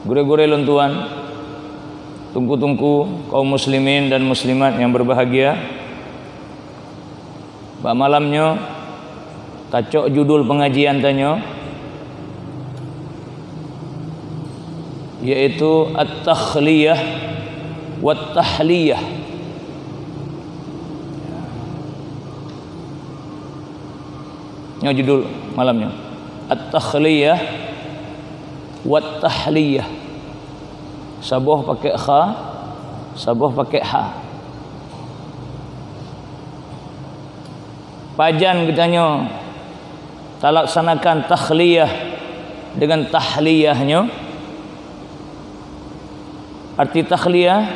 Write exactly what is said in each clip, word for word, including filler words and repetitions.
Gurée-gurée lôn tuan, teungku-teungku, kaum muslimin dan muslimat nyang berbahagia, bak malam nyoe tacok judul pengajian tanyoe, yaitu At-Takhliyah wat Tahliyah. Nyoe judul malam nyoe, At-Takhliyah wat Tahliyah. Saboh pakai kha, saboh pakai ha. Pajan geutanyoe talaksanakan takhliyah dengan tahliyah nyoe? Arti takhliyah,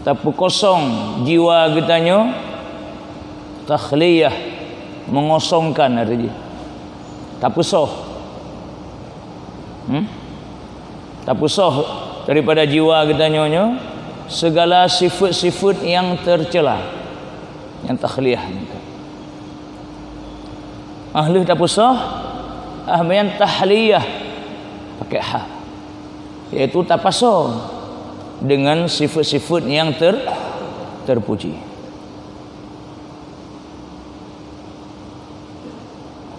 tapeukosong jiwa geutanyoe. Takhliyah, mengosongkan arti jih. Tapeusoh. Hmm? Tapeusoh daripada jiwa geutanyoe nyoe segala sifat-sifat nyang tercela. Nyang takhliyah. Ah lheueh tapeusoh, ah meunan tahliyah, pakai ha, yaitu tapasoe dengan sifat-sifat nyang ter-, terpuji.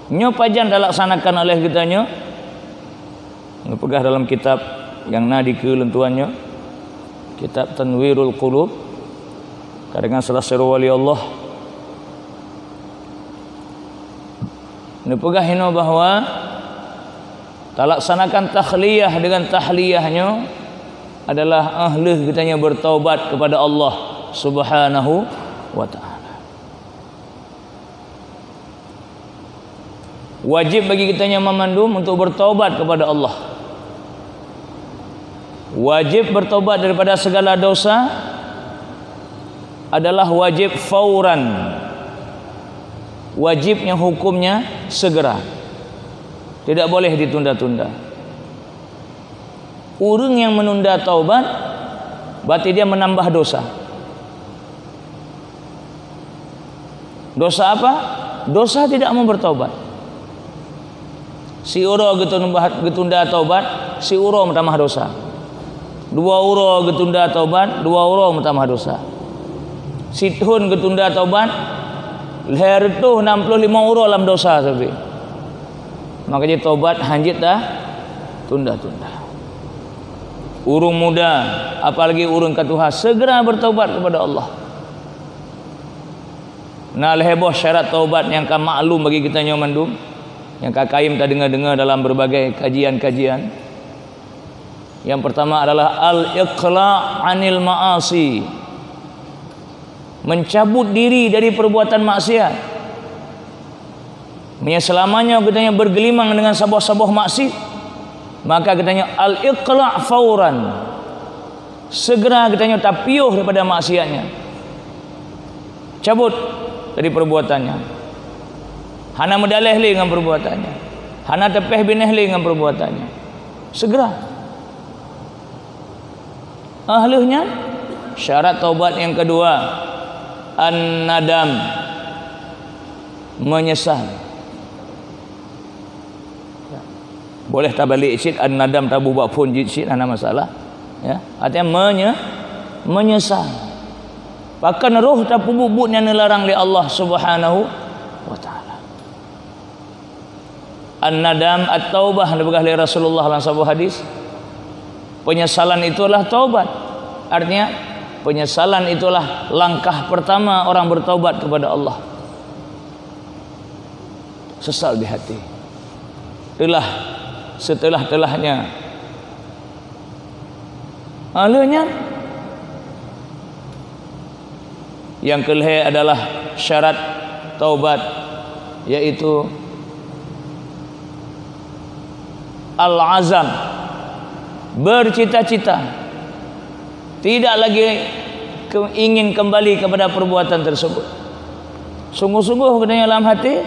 Nyoe pajan talaksanakan oleh geutanyoe? Neupeugah dalam kitab nyang na dikeue lôn tuan nyoe, kitab Tanwirul Qulub, karangan salah sidroe wali Allah. Neupeugah inoe bahwa talaksanakan takhliyah dengan tahliyah nyoe adalah ah lheueh geutanyoe bertaubat kepada Allah Subhanahu wa Ta'ala. Wajib bagi geutanyoe mandum untuk bertaubat kepada Allah. Wajib bertaubat daripada segala dosa adalah wajib fauran. Wajibnya hukumnya segera. Tidak boleh ditunda-tunda. Ureuëng nyang menunda taubat, berarti dia menambah dosa. Dosa apa? Dosa tidak mau bertaubat. Siuroe geutunda, geutunda taubat, siuroe meutamah dosa. Dua uroe geutunda taubat, dua uroe meutamah dosa. Sithon geutunda taubat, lhée reutôh nam ploh limong uroe lam dosa sabe. Maka jih taubat hanjeuet ta tunda-tunda. Ureuëng muda, apalagi ureuëng ka tuha, segera bertaubat kepada Allah. Na lhée boh syarat taubat nyang ka maklum bagi geutanyoe mandum, nyang ka kayém tadeungoe-deungoe dalam berbagai kajian-kajian. Yang pertama adalah al-iqla' anil ma'asi. Mencabut diri dari perbuatan maksiat. Meunyoe seulamanyoe geutanyoe bergelimang dengan saboh-saboh maksiat, maka geutanyoe al-iqla' fauran. Segera geutanyoe tapiôh daripada maksiat nyan. Cabut dari perbuatan nyan. Hana meudaleh lé ngon perbuatan nyan. Hana teupéh binéh lé ngon perbuatan nyan. Segera. Ah lheueh nyan, syarat taubat nyang keudua, an-nadam, menyesal. Boleh tabalek cit, an-nadam taboh bak phon jih cit, hana masalah. Ya, artinya menye-, menyesal. Pakon roh tapeubuet buet nyang neularang lé Allah Subhanahu wa Ta'ala. An-nadam at-taubah, neupeugah lé Rasulullah lam saboh hadis, penyesalan itulah taubat. Artinya, penyesalan itulah langkah pertama orang bertaubat kepada Allah. Sesal di hati. Teulah, setelah-telahnya. Ha, lheueh nyan, nyang keulhée adalah syarat taubat, yaitu al-azam, bercita-cita, tidak lagi ke-, ingin kembali kepada perbuatan tersebut. Sungguh-sungguh geutanyoe lam até,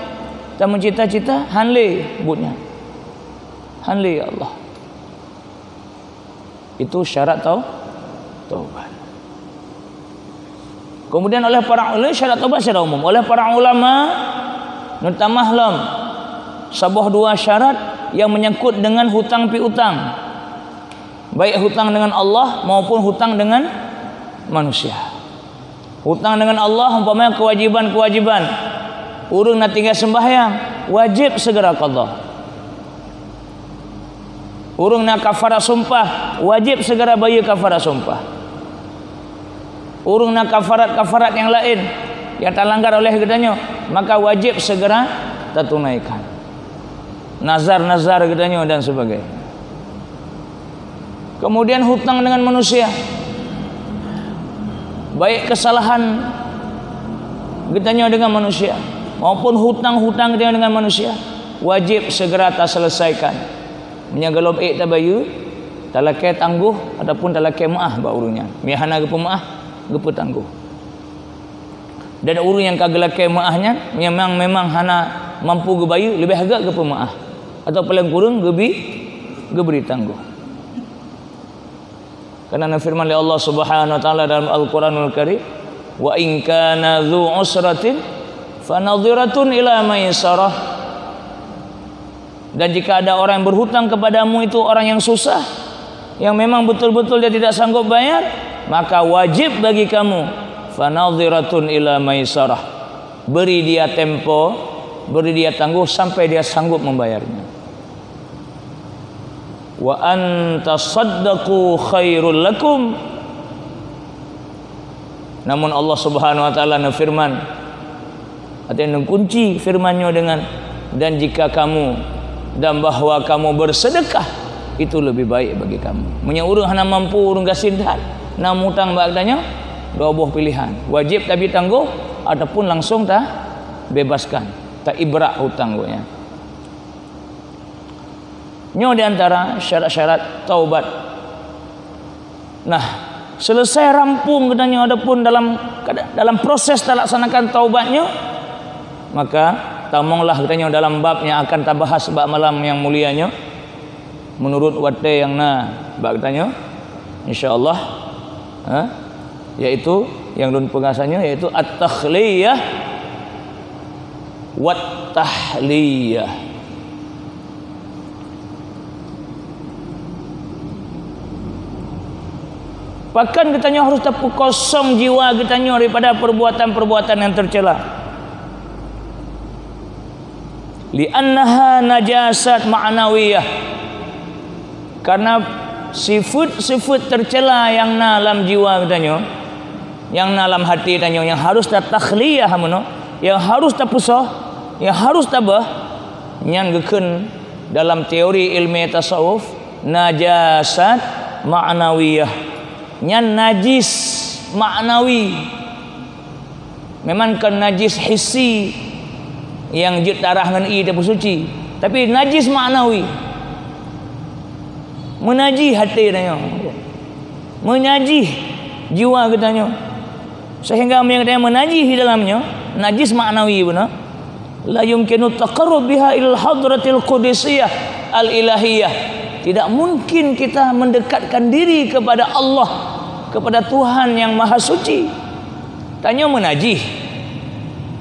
tameucita-cita, han lé buet nyan. Han lé, ya Allah. Itu syarat tau-, taubat. Kemudian oleh para ulama, syarat taubat secara umum. Oleh para ulama, neutamah lom saboh dua syarat yang menyangkut dengan hutang piutang, baik hutang dengan Allah maupun hutang dengan manusia. Hutang dengan Allah umpamanya kewajiban-kewajiban. Ureuëng na tinggai sembahyang, wajib segera qadha. Ureuëng na kafarat sumpah, wajib segera bayeue kafarat sumpah. Ureuëng na kafarat-kafarat nyang laén nyang talanggar oleh geutanyoe, maka wajib segera tatunaikan. Nazar-nazar geutanyoe dan sebagainya. Kemudian hutang dengan manusia, baik kesalahan geutanyoe dengan manusia maupun hutang-hutang geutanyoe dengan manusia, wajib segera taselesaikan. Meunyoe gohlom ék tabayeue, talakée tanggoh ataupun talakée meuáh bak ureuëng nyan. Meunyoe hana geupeumeuáh, geupeutanggoh. Dan ureuëng nyang ka geulakée meuáh nyan, memang, memang hana mampu geubayeue, leubeh agak geupeumeuáh, atau paleng kureueng geubi, geubri tanggoh. Karena na firman lé Allah Subhanahu wa Taala dalam Al-Quranul Karim, "Wa in kana dzu usratin fanadhiratun ila maisarah." Dan jika ada orang yang berhutang kepadamu, itu orang yang susah, yang memang betul-betul dia tidak sanggup bayar, maka wajib bagi kamu, fanadhiratun ila maisarah, beri dia tempo, beri dia tangguh sampai dia sanggup membayarnya. "Wa an tasaddaqu khairul lakum." Namun Allah Subhanahu wa Taala neufirman, artinya neukunci firman nyoe dengan, "Dan jika kamu, dan bahwa kamu bersedekah, itu lebih baik bagi kamu." Meunyoe ureuëng hana mampu, ureuëng gasien that, na mutang bak geutanyoe, dua boh pilihan, wajib tabi tanggoh ataupun langsung tabebaskan, taibrak hutang geuh nyan. Nyoe di antara syarat-syarat taubat. Nah, selesai rampung geutanyoe ataupun dalam, dalam proses talaksanakan taubat nyoe, maka tamonglah geutanyoe dalam bab nyang akan tabahas bak malam nyang mulia nyoe, meunurot watée nyang na bak geutanyoe, insya Allah. Ha? Yaitu nyang lôn peugah nyoe, yaitu at-takhliyah wat tahliyah. Pakon geutanyoe harus tapeukosong jiwa geutanyoe daripada perbuatan-perbuatan yang tercela? Li'annaha najasat ma'nawiyah. Karena sifeuet-sifeuet tercela nyang na lam jiwa geutanyoe, nyang na lam até tanyoe, nyang harus tatakhliyah meunoe, nyang harus tapeusoh, nyang harus tabeuh, nyan geukheun dalam teori ilmu tasawuf najasat ma'nawiyah. Nyan najis ma'nawi. Memang kon najis hissi nyang jeuet darah ngon ie tapeusuci, tapi najis ma'nawi. Meunajih até tanyoe. Meunajih jiwa geutanyoe. Sehingga meunyoe geutanyoe meunajih di dalam nyoe, najis ma'nawi beuna. La yumkinu taqarrub biha ilal hadratil qudusiyah al ilahiyah. Tidak mungkin kita mendekatkan diri kepada Allah, kepada Tuhan yang Maha Suci. Tanyoe meunajih.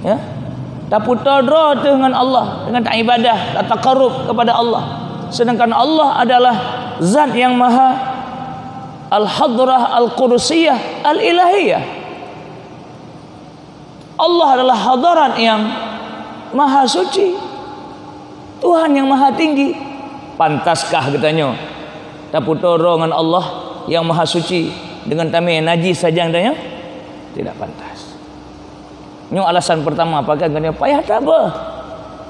Ya. Tapeutoe droe teuh ngon Allah dengan taibadah, tataqarrub kepada Allah. Sedangkan Allah adalah zat yang maha al-hadrah al-qudusiyah al-ilahiyah. Allah adalah hadarat yang maha suci. Tuhan yang maha tinggi. Pantaskah geutanyoe tapeutoe droe ngon Allah yang maha suci dengan tamé najis sajan tanyoe? Tidak pantas. Nyoe alasan pertama pakon geutanyoe payah tabeuh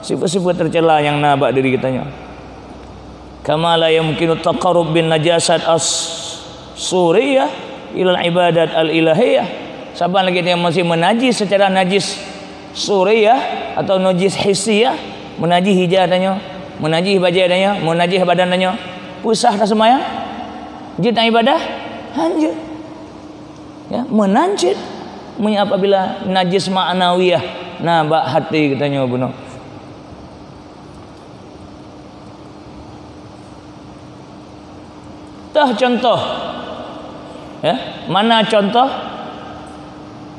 sifat-sifat tercela nyang na bak diri geutanyoe. Kama la yumkinu taqarrub bin najasat as-suriyah ilal ibadat al-ilahiyah. Saban lagée tanyoe masih meunajis secara najis suriyah atau najis hissiyah, meunajih ija tanyoe, meunajih bajée tanyoe, meunajih badan tanyoe, peue sah taseumayang? Jeuet ibadah? Hanjeuet. Ya, meunan cit meunyoe apabila najis ma'nawiyah na bak até geutanyoe bunoe. Tah contoh, ya, mana contoh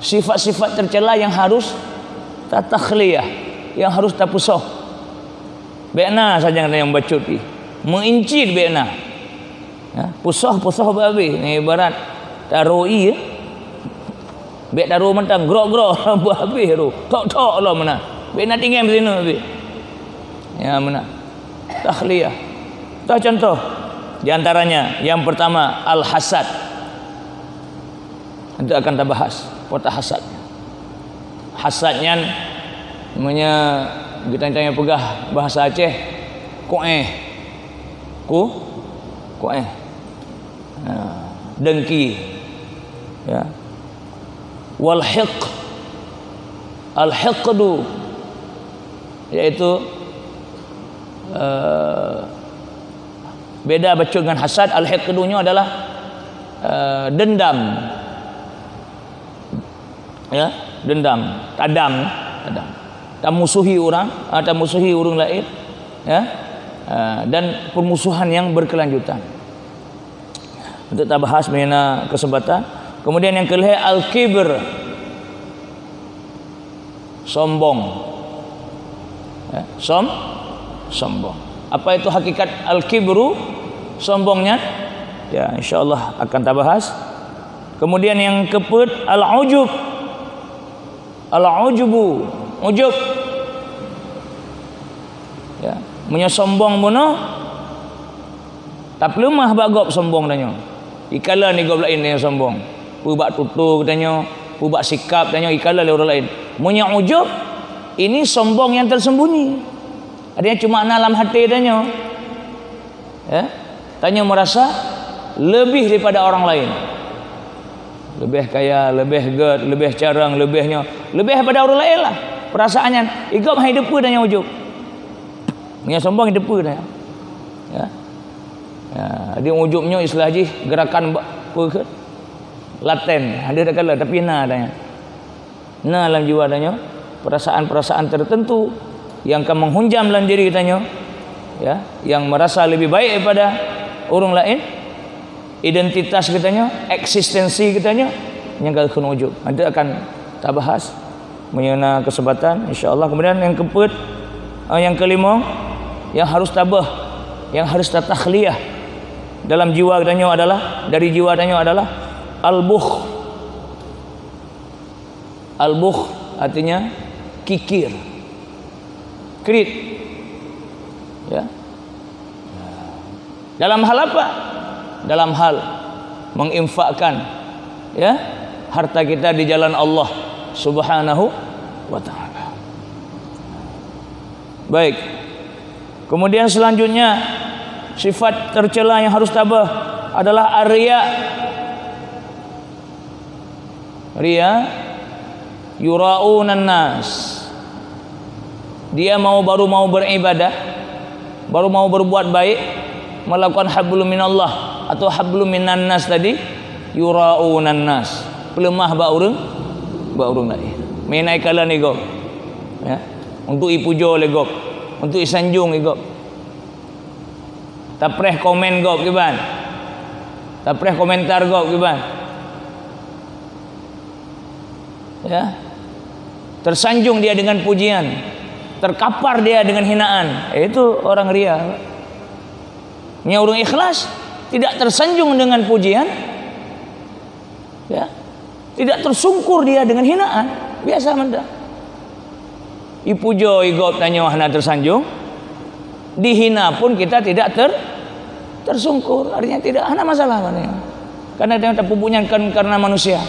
sifat-sifat tercela yang harus tatakhliyah, yang harus tapeusoh. Bék na sajan nyang bacut ih. Meuincit bék na. Ya, pusoh-pusoh beu habéh. Ibarat taro ie, bék taro mantong, grok-grok, beu habéh ro. Thok-thok lom meunan. Bék na tinggai meusineuk habéh. Ya, meunan. Takhliyah. Toh contoh. Di antaranya, yang pertama, al-hasad. Nanti akan tabahas, peue hasad. Hasad nyan, meunyoe geutanyoe peugah bahasa Aceh, kuéh. Ku-, kuéh. Ha, dengki. Ya. Wal hiqd. Al-hiqdu, yaitu, eh, beda bacut ngon hasad. Al-hiqdu nyoe adalah, eh, dendam. Ya, dendam, tadam, tadam. Tamusuhi urang, ah, tamusuhi ureuëng laén, ya. Ah, dan permusuhan yang berkelanjutan. Untuk tabahas meunyoe na kesempatan. Kemudian yang kelhée, al-kibr. Sombong. Ya, som-, sombong. Apa itu hakikat al-kibru? Sombong nyan? Ya, insya Allah akan tabahas. Kemudian yang keempat, al-ujub. Al-ujubu, ujub. Ya, meunyoe sombong bunoe, tapeuleumah bak gob sombong tanyoe. Ikalon lé gob laén tanyoe sombong. Peue bak tutoe geutanyoe, peue bak sikap tanyoe, ikalon lé ureuëng laén. Meunyoe ujub, ini sombong yang tersembunyi. Artinya cuma na lam até tanyoe. Ya? Tanyoe merasa lebih daripada orang lain. Lebih kaya, lebih gét, lebih carông, lebih nyoe, lebih daripada ureuëng laén lah. Perasaan nyan, igob hai depe tanyoe ujub. Meunyoe sombong depe tanyoe. Ya. Ya, jadi ujub nyoe istilah jih gerakan ba-, peue keuh? Laten, ada dah kala, tapi na dah nyan. Na lam jiwa tanyoe perasaan-perasaan tertentu yang ka menghunjam lam diri tanyoe, ya, yang merasa lebih baik daripada ureuëng laén, identitas geutanyoe, eksistensi geutanyoe, nyang ka kheun ujub. Nanti akan tabahas meunyoe na kesempatan, insya Allah. Kemudian yang keempat, eh, yang kelima, yang harus tabah, yang harus tatakhliyah dalam jiwa tanyoe adalah, dari jiwa tanyoe adalah al-bukhl. Al-bukhl artinya kikir. Kriet. Ya. Dalam hal apa? Dalam hal menginfakkan, ya, harta kita di jalan Allah Subhanahu wa taala. Baik. Kemudian selanjutnya, sifat tercela yang harus tabah adalah ar-riya. Riya, yura'unan nas. Dia mau, baru mau beribadah, baru mau berbuat baik, melakukan hablum minallah atau hablum minan nas tadi, yura'unan nas. Peuleumah bak ureuëng, bak ureuëng laén. Meunan ikalon lé gob. Ya. Untuk ipujoe lé gob, untuk isanjong lé gob. Tapreh komen gob kiban. Tapreh komentar gob kiban. Ya. Tersanjung dia dengan pujian, terkapar dia dengan hinaan. Itu orang ria. Nya ureuëng ikhlas tidak tersanjung dengan pujian, ya. Tidak tersungkur dia dengan hinaan. Biasa mantong. Ipujoe gob tanyoe hana tersanjung, dihina pun kita tidak ter-, tersungkur. Artinya tidak, hana masalah maknanya. Karena dia tapeubuet nyan kan karena manusia,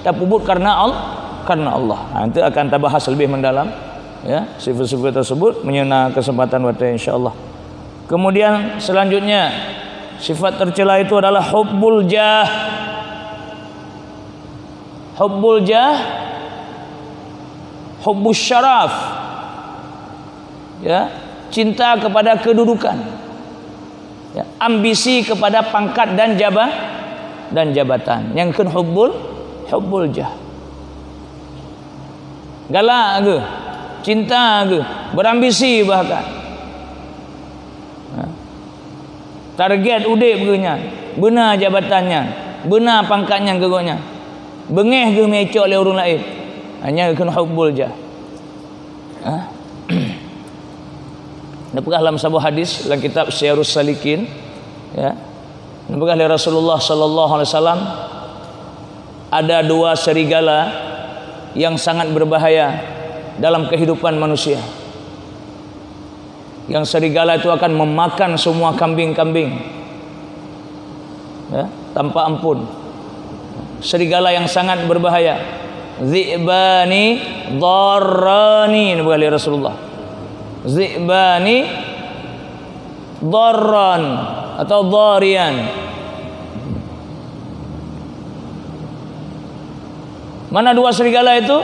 tapeubuet karena Al-, karena Allah. Ha, itu akan tabahas lebih mendalam, ya, sifat-sifat tersebut meunyoe na kesempatan watée, insya Allah. Kemudian selanjutnya, sifat tercela itu adalah hubbul jah. Hubbul jah, hubbus syaraf. Ya, cinta kepada kedudukan. Ya, ambisi kepada pangkat dan jaba-, dan jabatan. Nyang kheun hubbul, hubbul jah. Galak geuh, cinta geuh, berambisi bahkan. Ha. Target udeb geuh nyan, beuna jabatan nyan, beuna pangkat nyan keu gobnyan. Beungéh geuh meucok lé ureuëng laén. Ha, nyan kheun hubbul jah. Ha? Neupeugah lam saboh hadis lam kitab Siyarus Salikin, ya. Neupeugah lé Rasulullah sallallahu alaihi wasallam, ada dua serigala yang sangat berbahaya dalam kehidupan manusia. Yang serigala itu akan memakan semua kambing-kambing. Ya, tanpa ampun. Serigala yang sangat berbahaya. Dzi'bani dharrani, neupeugah lé Rasulullah. Dzi'bani dharran atau dharian. Mana dua serigala itu?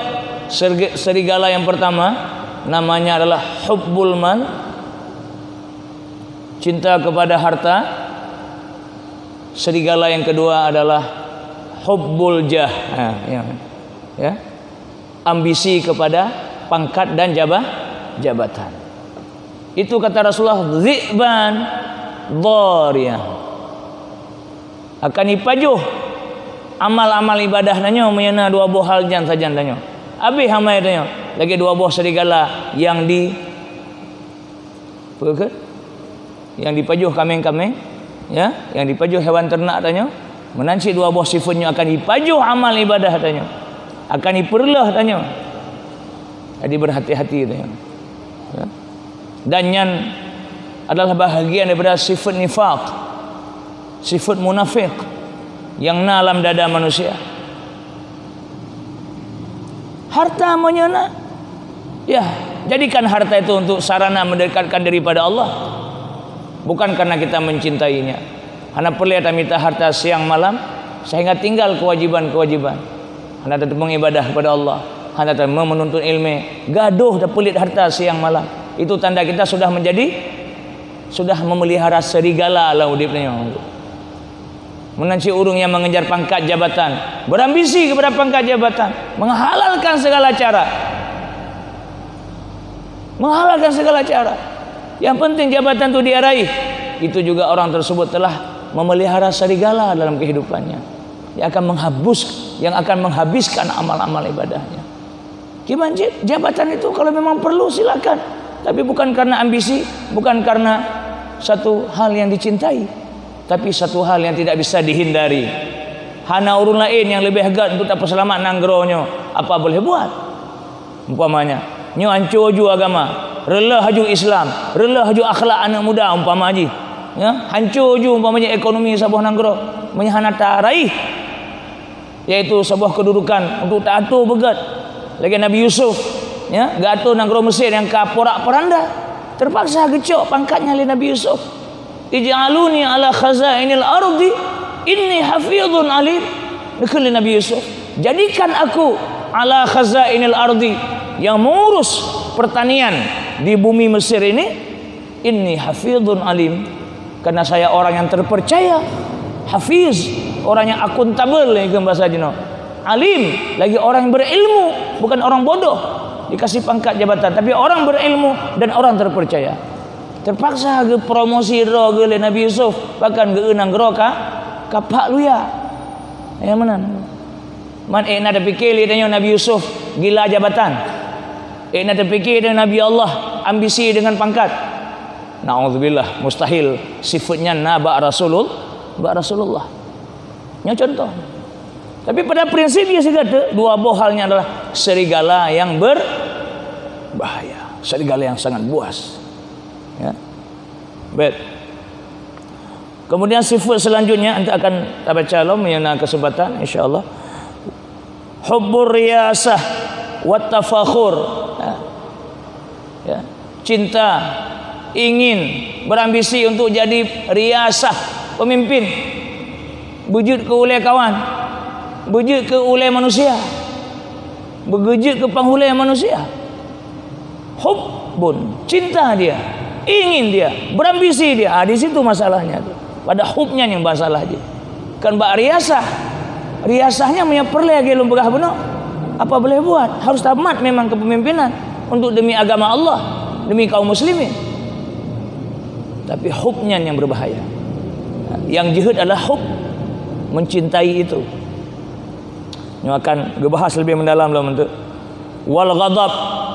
Serge-, serigala yang pertama namanya adalah hubbul mal, cinta kepada harta. Serigala yang kedua adalah hubbul jah. Ha, ya. Ya. Ambisi kepada pangkat dan jaba-, jabatan. Itu kata Rasulullah, "Dzi'ban dhariyah." Akan ipajoh amal-amal ibadah tanyoe meunyoe na dua boh hal nyan sajan tanyoe. Habéh amai tanyoe lagée dua boh serigala yang di, peue keuh? Yang dipajoh kaméng-kaméng, ya, yang dipajoh hewan ternak tanyoe. Meunan cit dua boh sifeuet nyoe akan ipajoh amal ibadah tanyoe. Akan ipeureuloh tanyoe. Jadi, berhati-hati tanyoe. Ya. Dan nyan adalah bahagian daripada sifeuet nifaq, sifeuet munafik yang na lam dada manusia. Harta meunyoe na, ya, jadikan harta itu untuk sarana mendekatkan diri pada Allah. Bukan karena kita mencintainya. Hana peureulée tamita harta siang malam sehingga tinggal kewajiban-kewajiban. Hana tateupeue ibadah kepada Allah, hana tateupeue menuntut ilmu, gadoh tapeulit harta siang malam. Itu tanda kita sudah menjadi, sudah memelihara serigala lam udeb nyoe. Meunan cit ureuëng yang mengejar pangkat jabatan, berambisi kepada pangkat jabatan, menghalalkan segala cara. Menghalalkan segala cara. Yang penting jabatan tu dia raih. Itu juga orang tersebut telah memelihara serigala dalam kehidupannya. Yang akan menghabus, yang akan menghabiskan amal-amal ibadahnya. Kiban jih, jabatan itu kalau memang perlu, silakan. Tapi bukan karena ambisi, bukan karena satu hal yang dicintai, tapi satu hal yang tidak bisa dihindari. Hana ureuëng laén nyang leubeh gét untuk tapeuseulamat nanggroe nyoe, apa boleh buat? Umpamanya, nyoe hanco ju agama, reuloh ju Islam, reuloh ju akhlak aneuëk muda umpama jih. Ya, hanco ju umpamanya ekonomi saboh nanggroe, meunyoe hana taraih, yaitu saboh keududukan untuk taatur beugét. Lagée Nabi Yusuf, ya, geuatur nanggroe Mesir nyang ka porak-poranda. Terpaksa geucok pangkatnya lé Nabi Yusuf. "Ij'aluni ala khazainil ardi, inni hafizun alim." Neukheun lé Nabi Yusuf, "Jadikan aku ala khazainil ardi, yang mengurus pertanian di bumi Mesir ini, inni hafizun alim, karena saya orang yang terpercaya." Hafiz, orang yang akuntabel, ya, kan bahasa jinoe. Alim, lagi orang yang berilmu, bukan orang bodoh. Dikasih pangkat jabatan, tapi orang berilmu dan orang terpercaya. Terpaksa geupromosi droe geuh lé Nabi Yusuf, bahkan geueu nanggroe ka, ka phak luya. Ya, meunan. Man ék na tapike lé tanyoe Nabi Yusuf gila jabatan. Ék na tapike tanyoe Nabi Allah ambisi dengan pangkat. Naudzubillah, mustahil sifeuet nyan na bak Rasulul-, bak Rasulullah. Nyoe contoh. Tapi pada prinsip jih sigoe teuk, dua boh hal nyan adalah serigala yang berbahaya, serigala yang sangat buas. Ya. Baik. Kemudian sifat selanjutnya, nanti akan tabaca lom, meunyoe na kesempatan, insya Allah. Hubbur riyasah wat tafakhur. Ya. Ya. Cinta, ingin, berambisi untuk jadi riasah, pemimpin. Beujeuet keu ulée kawan, beujeuet keu ulée manusia, beujeuet keu panghulée manusia. Hubbun, cinta dia, ingin dia, berambisi dia. Ah, di situ masalahnya tu. Pada hub nyan nyang masalah jih. Kan bak riasah. Riasah nyan meunyoe peureulée lagée lôn peugah bunoe, apa boleh buat? Harus tamat memang kepemimpinan untuk demi agama Allah, demi kaum muslimin. Tapi hub nyan yang berbahaya. Yang jeuhet adalah hub mencintai itu. Nyoe akan geubahas lebih mendalam lom untuk wal ghadab.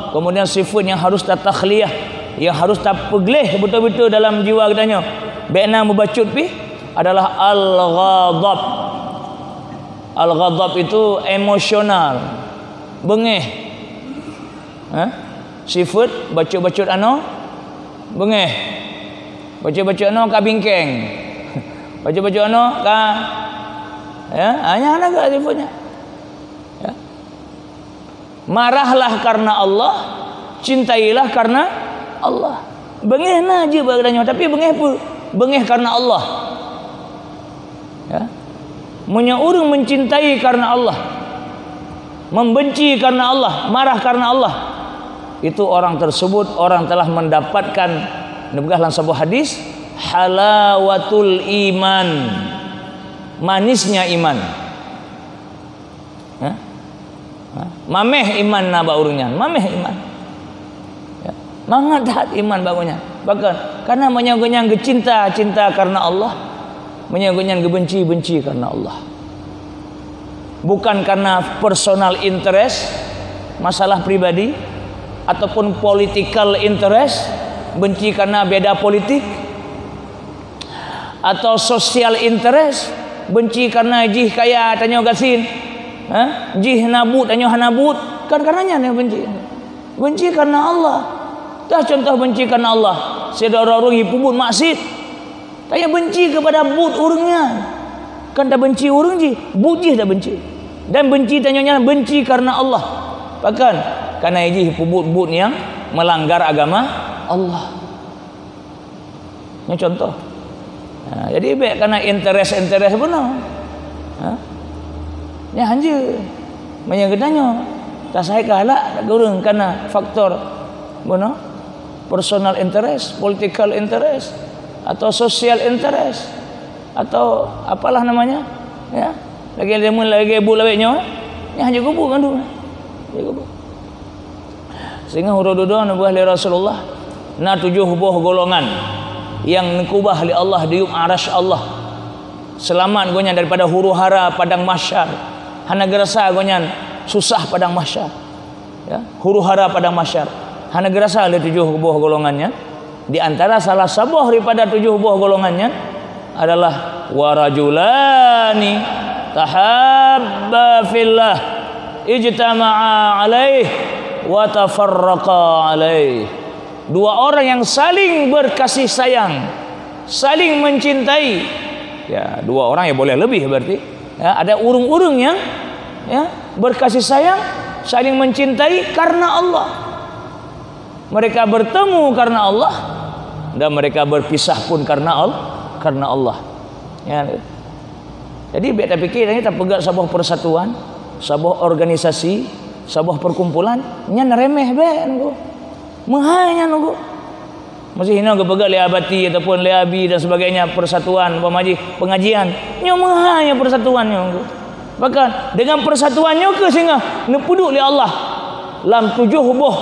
Kemudian sifat yang harus tatakhliyah, Nyang harus tapeugleh beutôi-beutôi dalam jiwa geutanyoe, bék na meubacut pih, adalah al-ghadab. Al-ghadab itu emosional, beungéh. Ha? Sifeuet bacut-bacut anoe, beungéh. Bacut-bacut anoe ka bingkeng. Bacut-bacut anoe ka, ya, ha, nyan hana gét sifeuet nyan. Ya. Marahlah karena Allah, cintailah karena Allah. Beungéh na jeuet bak geutanyoe, tapi beungéh peue? Beungéh karena Allah. Ya. Meunyoe ureuëng mencintai karena Allah, membenci karena Allah, marah karena Allah, itu orang tersebut orang telah mendapatkan, neupeugah lam saboh hadis, halawatul iman, manisnya iman. Ha? Ha? Maméh iman na bak ureuëng nyan, maméh iman. Ya. Mangat that iman bak ureuëng nyan. Bahkan, karena meunyoe geuhnyan geucinta, cinta karena Allah, meunyoe geuhnyan geubenci, benci karena Allah. Bukan karena personal interest, masalah pribadi, ataupun political interest, benci karena beda politik, atau social interest, benci karena jih kaya tanyoe gasien, ha? Jih na buet tanyoe hana buet, kan karena nyan nyang benci. Benci karena Allah. Tah contoh benci karena Allah, sidroe ureuëng jipeubuet maksiet, tanyoe benci kepada buet ureuëng nyan. Kan tabenci ureuëng jih, buet jih tabenci. Dan benci tanyoe nyan benci karena Allah. Pakon? Karena jih peubuet buet nyang melanggar agama Allah. Nyoe contoh. Ha, jadi bék kana interest-interest bunoe. Ha? Nyan hanjeuet. Meunyoe geutanyoe, tasai keuhalak ureuëng kana faktor bunoe, personal interest, political interest, atau social interest, atau apalah namanya, ya. Lagée deungon lagée buet lawét nyoe, nyan hanjeuet geubuet mandum. Hanjeuet geubuet. Sehingga uroe dudoe neupeugah lé Rasulullah, na tujoh boh golongan nyang neukeubah lé Allah diyueb arasy Allah. Seulamat gobnyan daripada huru-hara padang mahsyar. Hana geurasa gobnyan susah padang mahsyar. Ya, huru-hara padang mahsyar. Hana geurasa lé tujoh boh golongan nyan. Di antara salah saboh daripada tujoh boh golongan nyan adalah, "Wa rajulani tahabba fillah, ijtama'a alaih, wa tafarraqa alaih." Dua orang yang saling berkasih sayang, saling mencintai. Ya, dua orang ya boleh lebih berarti. Ya, ada ureuëng-ureuëng yang, ya, berkasih sayang, saling mencintai karena Allah. Mereka bertemu karena Allah dan mereka berpisah pun karena Al-, karena Allah. Ya. Jadi bék tapikir, tapeugah saboh persatuan, saboh organisasi, saboh perkumpulan, nyan remeh bék nunggu. Meuhai nyan nunggu. Meusti hinoe geupeugah lé abati ataupun lé abi dan sebagainya, persatuan, umpama jih pengajian. Nyoe meuhai nyan persatuan nyoe nunggu. Bahkan dengan persatuan nyoe keuh singoh neupeuduek lé Allah lam tujoh boh,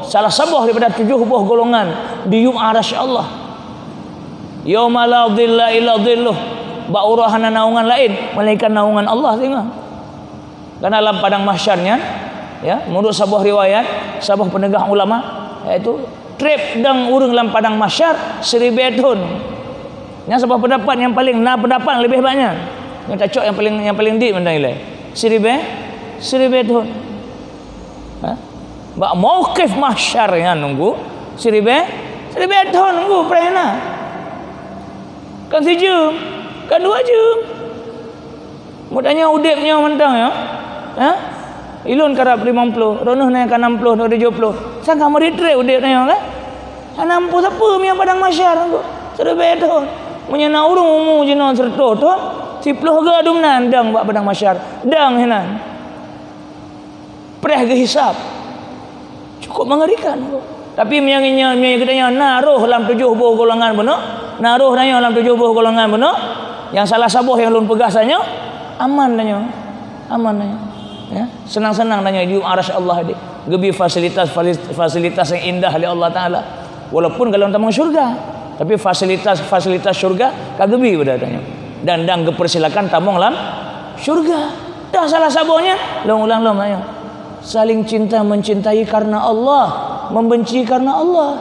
salah saboh daripada tujoh boh golongan diyueb arasy Allah. Yauma la dhilla illa dhilluh. Bak uroe hana naungan laén melainkan naungan Allah singoh. Karena lam padang mahsyar nyan, ya, menurut saboh riwayat, saboh peuneupeugah ulama, yaitu trép dong ureuëng lam padang mahsyar siribée thon. Nyan saboh pendapat nyang paling, na pendapat nyang leubeh banyak. Nyang tacok nyang paling, nyang paling dik mantong ilée. Siribée, siribée thon. Ha? Bak mauqif mahsyar nyan nunggu siribée, siribée thon nunggu preh na. Kan sijeuem, kan dua jeuem. Meutanyoe udeb nyoe mantong nyoe, ha? Ilôn karab limong ploh, droeneuh nyan ka nam ploh, tujoh ploh. Sang ka meuritrép udeb nyoe kan? Hana muphom sapeue meunyoe padang mahsyar nunggu. Siribée thon. Meunyoe na ureuëng umu jinoe seureutôh thon, siploh goe dum nan dong bak padang mahsyar. Dong hinan. Preh geuhisab. Cukup mengerikan. Tapi meunyoe, meunyoe, meunyoe geutanyoe na roh lam tujoh boh golongan bunoe, na roh tanyoe lam tujoh boh golongan bunoe, nyang salah saboh nyang lôn peugah tanyoe, aman tanyoe. Aman tanyoe. Ya, senang-senang tanyoe diyueb arasy Allah deh. Geubri fasilitas, fasilitas nyang indah lé Allah Taala. Walaupun golom tamong syurga, tapi fasilitas-fasilitas syurga ka geubri bak tanyoe. Dan, dan geupersilakan tamong lam syurga. Dah salah saboh nyan, lôn ulang lom ayat. Saling cinta mencintai karena Allah, membenci karena Allah.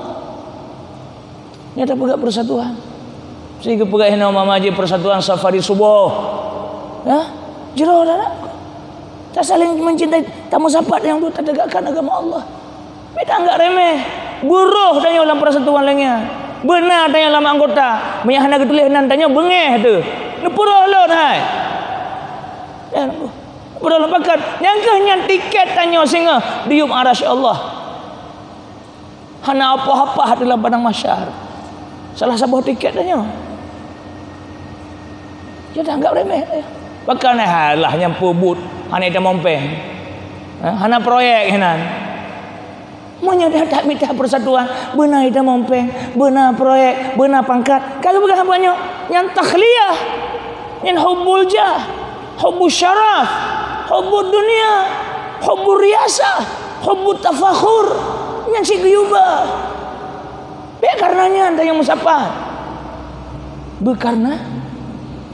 Nyan tapeugah persatuan. Sigeupeugot hinoe mama jih persatuan safari suboh. Ya? Jroh dah nak. Tasaléng mencintai, tameusapat nyang tu tategakkan agama Allah. Beda anggap remeh. Buroh tanyoe lam persatuan lagée nyan. Beuna tanyoe lam anggota. Meunyo hana geutuléh nan tanyoe beungéh teuh. Neupuroh lôn hai. Ya, neupuroh lôn pakat. Nyang keuh nyan tiket tanyoe singoh diyueb arasy Allah. Hana apa-apa di lam padang mahsyar. Salah saboh tiket tanyoe. Nyan taanggap remeh. Bahkan, eh, alah nyang peubuet hana itamong péng. Eh, hana proyek hinan. Meunyoe dah tak mita persatuan, beuna itamong péng, beuna proyek, beuna pangkat. Ka geupeugah apa nyoe? Nyan takhliyah. Nyan hubbul jah, hubbus syaraf, hubbud dunya, hubbur riasah, hubbut tafakhur. Nyan cit geuyue ba. Bék kareuna nyan tanyoe meusapat. Beukareuna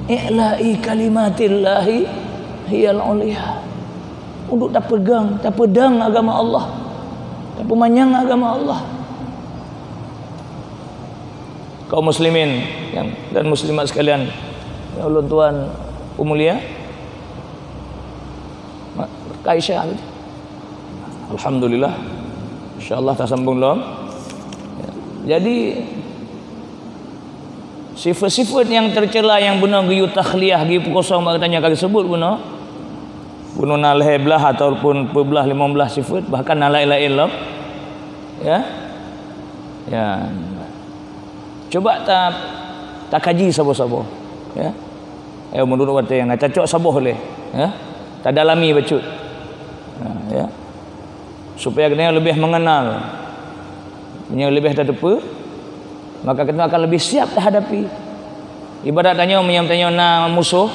i'la'i kalimatillahi hiyal ulya. Untuk tapeugang, tapeudong agama Allah. Tapeumanyang agama Allah. Kaum muslimin yang, dan muslimat sekalian yang ulôn tuan peumulia. Ma-, Kak Aisyah. Alhamdulillah. Insya Allah tasambung lom. Ya. Jadi, sifat-sifat nyang tercela nyang bunoe geuyue takhliyah, geuyue peukosong bak geutanyoe ka geusebut bunoe. Bunoe na lhée blaih ataupun peuet blaih, limong blaih sifat, bahkan na laén-laén lom. Ya. Ya. Cuba ta-, takaji saboh-saboh. Ya. Eh, meunurot watée nyang na cocok saboh lé, ya. Tadalami bacut. Ha, ya. Supaya geutanyoe leubeh mengenal. Meunyoe leubeh tateupeue, maka geutanyoe akan leubeh siap tahadapi. Ibarat tanyoe, meunyoe tanyoe na musoh,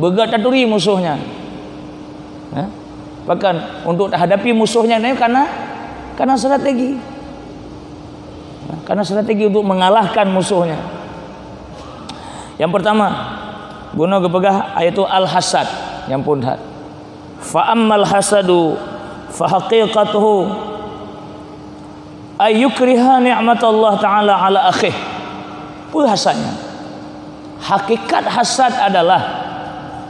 beugét taturi musoh nyan. Ha? Bahkan untuk tahadapi musoh nyan, tanyoe kana, kana strategi. Ha, kana strategi untuk mengalahkan musoh nyan. Yang pertama, bunoe geupeugah, yaitu al-hasad, nyang phon that. Fa ammal hasadu fa haqiqatuhu ay yukriha ni'matallah ta'ala ala akhih. Peue hasad nyan? Hakikat hasad adalah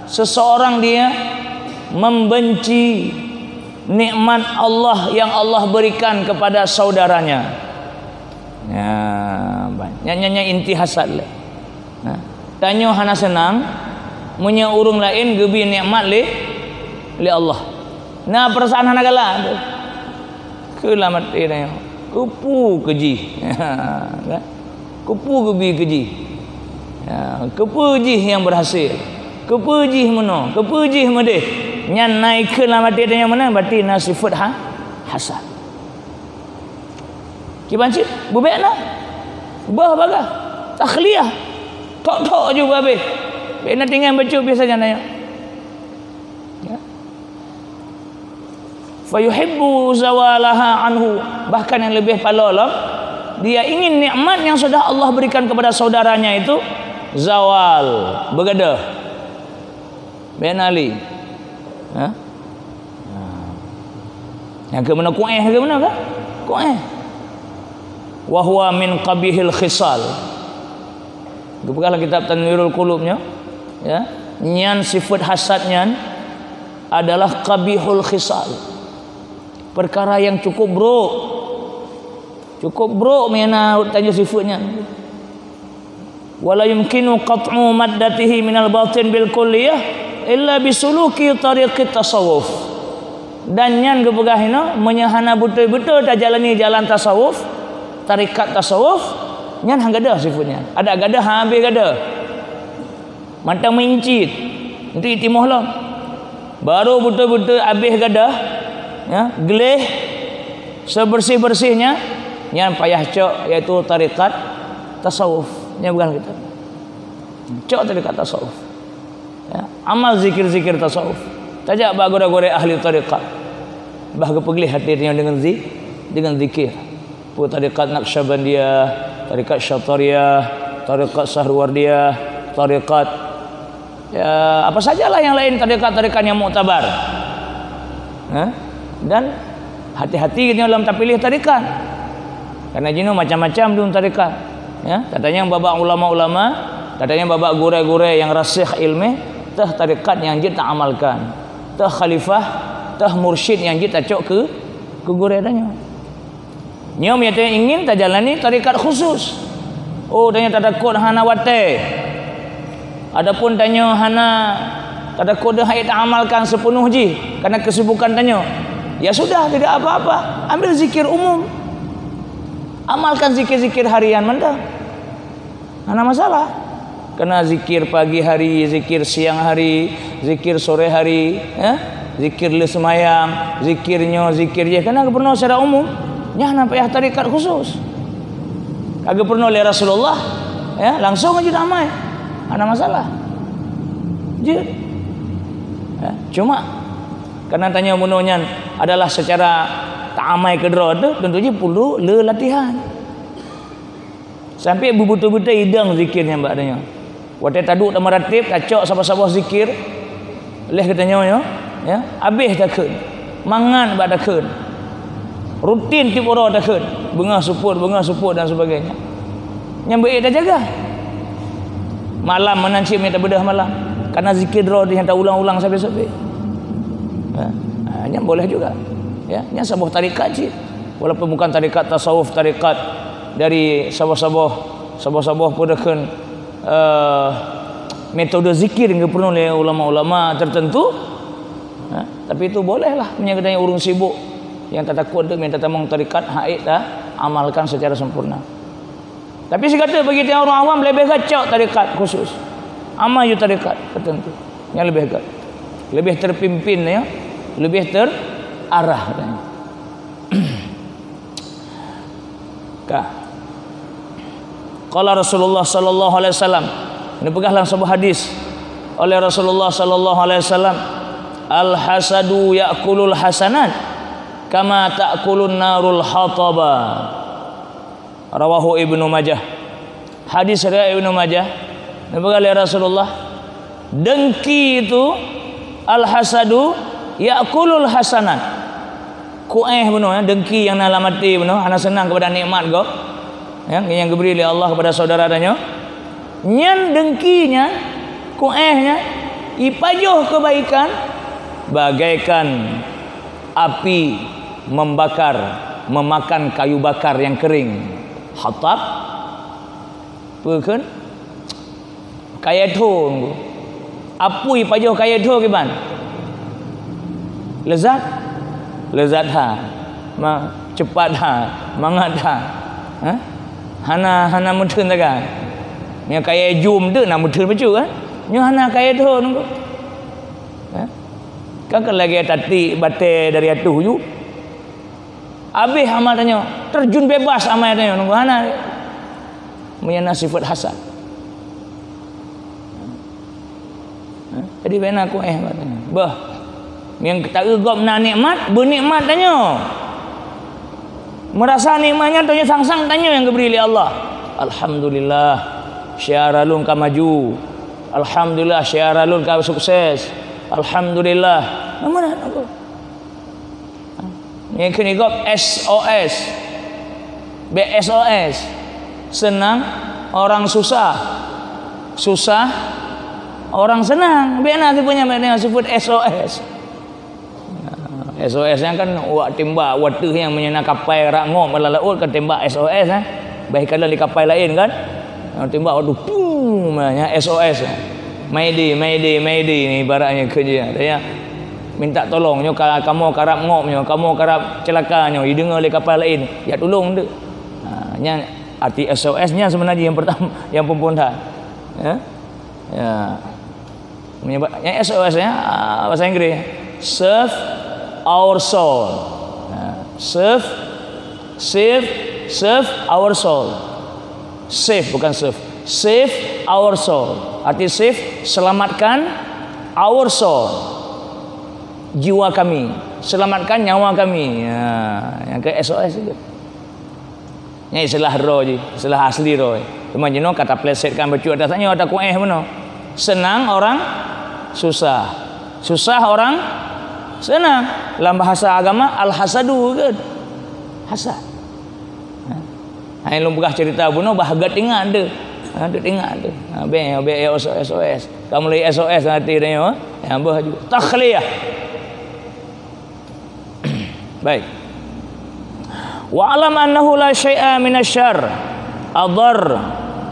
seseorang dia membenci nikmat Allah yang Allah berikan kepada saudaranya. Ya, ba-, nyan, nyan, nyan inti hasad lé. Nah, tanyoe hana seunang meunyoe ureuëng laén geubri nikmat lé, lé Allah. Na peurasaan hana galak tu. Keu lam até tanyoe, keupeue keu jih? Kan? Keupeue geubri keu jih? Ya, keupeue jih nyang berhasil? Keupeue jih meunoe? Keupeue jih meudeh? Nyan na ikheun lam até tanyoe meunan, berarti na sifat ha-, hasad. Kiban cit, beubék na. Bah bagah. Takhliyah. Thok-thok ju habéh. Bék na tinggai bacut biasa nyan nyoe. Ya. Fayuhibbu zawalaha anhu. Bahkan yang lebih paloe lom, dia ingin nikmat yang sudah Allah berikan kepada saudaranya itu zawal, beugada. Bék na lé. Ha? Ha. Nyang keu meunan kuéh, keu meunan ka? Kuéh. Wa huwa min qabihil khisal. Geupeugah lam kitab Tanwirul Qulub nyoe, ya. Nyan sifat hasad nyan adalah qabihul khisal. Perkara yang cukup buruk. Cukup buruk meunan tanyoe sifat nyan. Wala yumkinu qat'u maddatihi minal batin bil kulliyah illa bisuluki tariqit tasawuf. Dan nyan geupeugah inoe, meunyoe hana beutôi-beutôi tajalani jalan tasawuf, tarekat tasawuf, nyan han gadôh sifeuet nyan. Adak gadôh, han habéh gadôh. Mantong meuincit, untuk itimoh lom. Baru beutôi-beutôi habéh gadôh, ya, gleh, sebersih-bersihnya, nyan payah cok, yaitu tarekat tasawuf. Nyan peugah lagée nyan. Cok tarekat tasawuf. Ya, amal zikir-zikir tasawuf. Tajak bak gurée-gurée ahli tarekat. Bah geupeugleh até tanyoe deungon zi-, deungon zikir. Peue tarekat Naqsyabandiyah, tarekat Syatariyah, tarekat Sahruwardiyah, tarekat, ya, apa sajalah yang lain tarekat-tarekat yang muktabar. Ha? Dan hati-hati geutanyoe lam tapiléh tarekat. Karena jinoe macam-macam dum tarekat. Ya, tatanyong bak ulama-ulama, tatanyong bak gurée-gurée nyang rasikh ilmu, teuh tarekat nyang jeuet taamalkan, teuh khalifah, teuh mursyid nyang jeuet tacok keu, keu gurée tanyoe. Nyoe meunyoe ingin tajalani tarekat khusus. Oh, tanyoe tatakot hana watée. Adapun tanyoe hana, tatakot deuh hana taamalkan seupeuneuh jih karena kesibukan tanyoe. Ya sudah, tidak apa-apa. Ambil zikir umum. Amalkan zikir-zikir harian mantong. Hana masalah. Kena zikir pagi hari, zikir siang hari, zikir sore hari, ya. Zikir le seumayang, zikir nyoe, zikir jih. Kena geupeurunoe secara umum. Nyan hana payah tarekat khusus. Ka geupeurunoe lé Rasulullah, ya, langsung jeuet amai. Hana masalah. Jeuet. Ya, cuma karena tanyoe bunoe nyan adalah secara taamai keudroe tu, tentu jih perlu le latihan. Sampai beubeutôi-beutôi idong zikir nyan bak tanyoe. Watée taduek tameuratib, tacok saboh-saboh zikir, leh geutanyoe nyoe, ya, habéh takheun. Mangat bak takheun. Rutin tieb uroe takheun. Beungoh seupôt, beungoh seupôt dan sebagainya. Nyan beu tajaga. Malam meunan cit meunyoe tabeudôh malam. Karena zikir droe nyang taulang-ulang sabe-sabe. Ya. Ha, nyan boleh juga. Ya, nyan saboh tarekat cit. Walaupun bukan tarekat tasawuf, tarekat dari saboh-saboh, saboh-saboh peue takheun, eh, metode zikir nyang geupeurunoe lé ulama-ulama tertentu. Ha, tapi itu bolehlah meunyoe geutanyoe ureuëng sibuk nyang tatakot tu, meunyoe tatamong tarekat, hana taamalkan secara sempurna. Tapi sigoe teuk bagi ureuëng awam leubeh gacok tarekat khusus. Amai ju tarekat tertentu. Nyang leubeh gét. Leubeh terpimpin ya. Leubeh terarah katanya. Ka. Qala Rasulullah sallallahu alaihi wasallam. Neupeugah lam saboh hadis oleh Rasulullah sallallahu alaihi wasallam, "Al-hasadu ya'kulul hasanat kama ta'kulun narul hataba." Rawahu Ibnu Majah. Hadis riwayat Ibnu Majah. Neupeugah lé Rasulullah, dengki itu, al-hasadu ya'kulul hasanat. Kuéh bunoe, ya, dengki nyang na lam até bunoe, hana seunang keupada nikmat gob, ya, nyang geubri lé Allah keupada syedara tanyoe. Nyan dengki nyan, kuéh nyan, ipajoh keubaikan bagaikan api membakar, memakan kayu bakar nyang kering. Hatab, peue kheun? Kayèe thô. Apui pajoh kayèe thô kiban? Leuzat? Leuzat that. Ma, cepat that, mangat that. Hah? Hana, hana meutheun sagai. Nyoe kayèe jum teuk na meutheun bacut kan? Nyoe hana kayèe thô nunggu. Hah? Kan, kan lagèe tatik batèe dari ateueh ju. Abéh amal tanyoe, terjun bebas amal tanyoe, nunggu hana. Meunyoe na sifat hasad. Jadi bèk na kuéh bak tanyoe. Bah, nyang taeu gob na nikmat, beunikmat tanyoe. Meurasa nikmat nyan tanyoe sang-sang tanyoe nyang geubri lé Allah. Alhamdulillah, syedara lôn ka maju. Alhamdulillah, syedara lôn ka sukses. Alhamdulillah. Nama dah? Nyang keuneuk gob S O S. Bèk S O S. Senang orang susah. Susah orang senang. Bèk na sifeuet nyan, bèk na sifeuet S O S. S O S nyan kan wak tembak, watèe nyang meunyoe na kapai rab ngop lam laôt kan tembak S O S, eh. Bah ikalon lé kapai laén kan. Tembak, waduh, pum, nyan S O S. Mayday, mayday, mayday ni ibaratnya kheun jih. Artinya, minta tolong, nyoe ka, kamoe karab ngop nyoe, kamoe karab ceulaka nyoe, ideungoe lé kapai laén, jak tulông teuk. Ha, nyan arti S O S nyan seubeuna jih nyang peurtama, nyang phôn-phôn that. Ya? Ya. Meunyoe ba-, nyang S O S nyan, ah, bahasa Inggris, save our soul. Ha, save, save, save our soul. Save, bukan serve. Save our soul. Arti save, selamatkan our soul. Jiwa kami. Selamatkan nyawa kami. Ya, nyang keu S O S itu. Nyan istilah droe jih, istilah asli droe. Cuma jinoe ka taplesetkan bacut atas nyoe, takuéh bunoe. Senang orang susah. Susah orang senang. Lam bahasa agama, al-hasadu kan. Hasad. Ha? Hai lôn peugah cerita bunoe, bah gét ingat tu. Ha, tu ingat tu. Ha, bèk, bèk S O S, S O S. Kamu lagi S O S nanti dia, ha? Yang bah juga. Takhliyah. Baik. Wa alam annahu la syai'a minasyarr adar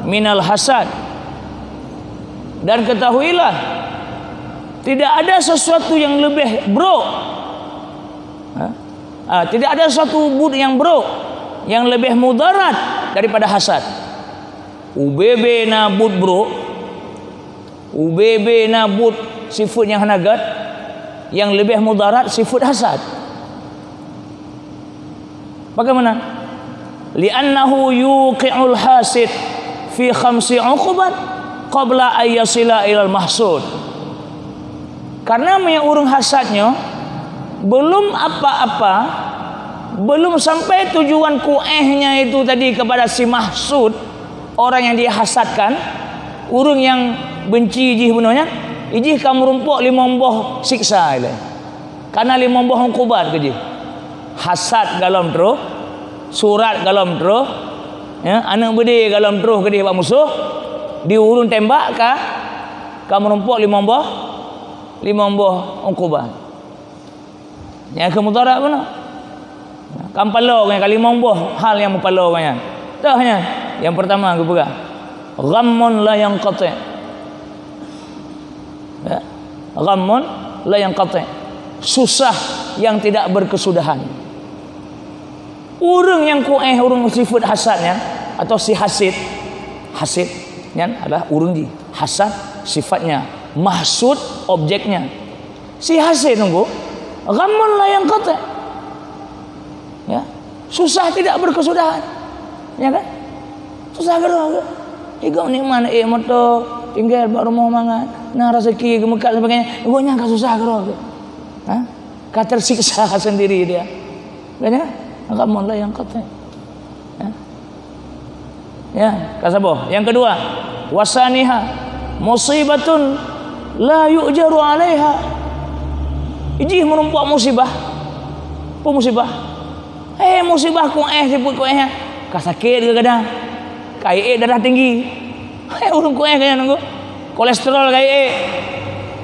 minal hasad. Dan ketahuilah, tidak ada sesuatu yang lebih buruk. Ha? Ah, tidak ada sesuatu buet yang buruk, yang lebih mudarat daripada hasad. Ubé-bé na buet buruk, ubé-bé na buet sifeuet nyang hana gét, nyang leubeh mudarat sifeuet hasad. Bagaimana? Li'annahu yuqi'ul hasid fi khamsi uqubat qabla an yasila ilal mahsud. Karena meunyoe ureuëng hasad nyoe, belum apa-apa, belum sampai tujuan kuéhnya itu tadi kepada si mahsud, orang yang dihasadkan, ureuëng nyang benci jih bunoe nyan, ijih ka meurumpok limong boh siksa ilée. Kana limong boh uqubat keu jih. Hasad golom troh, surat golom troh, ya, aneuëk beudé golom troh keudeh bak musoh, di ureuëng tembak ka, ka meurumpok limong boh, limong boh uqubat. Nyang keu mudarat bunoe. Kan paloe nyan, ka limong boh hal nyang meupaloe nyan. Toh nyan, nyang pertama geupeugah, ghammun la yanqati'. Ya. Ghammun la yanqati'. Susah yang tidak berkesudahan. Ureuëng nyang kuéh, ureuëng sifeuet hasad nyan, atau si hasid. Hasid nyan adalah ureuëng jih. Hasad sifatnya, mahsud objeknya. Si hasid nunggu, ghammun la yanqati'. Ya. Susah tidak berkesudahan. Ya kan? Susah keudroe. Igoe nikmat, eh, moto, tinggai bak rumoh mangat, na rezeki, geumeukat sebagainya. Igoe nyan ka susah keudroe. Ha? Ka tersiksa sendiri dia. Kan ya? Ghammun la yanqati'. Ya. Ya, ka saboh. Yang kedua, wasaniha musibatun la yu'jaru 'alaiha. Ijih meurumpok musibah. Peue musibah? Eh, musibah kuéh, sifeuet kuéh nyan. Ka sakét kadang-kadang. Ka ék darah tinggi. Eh, ureuëng kuéh ka nyan nunggu. Kolesterol ka ék.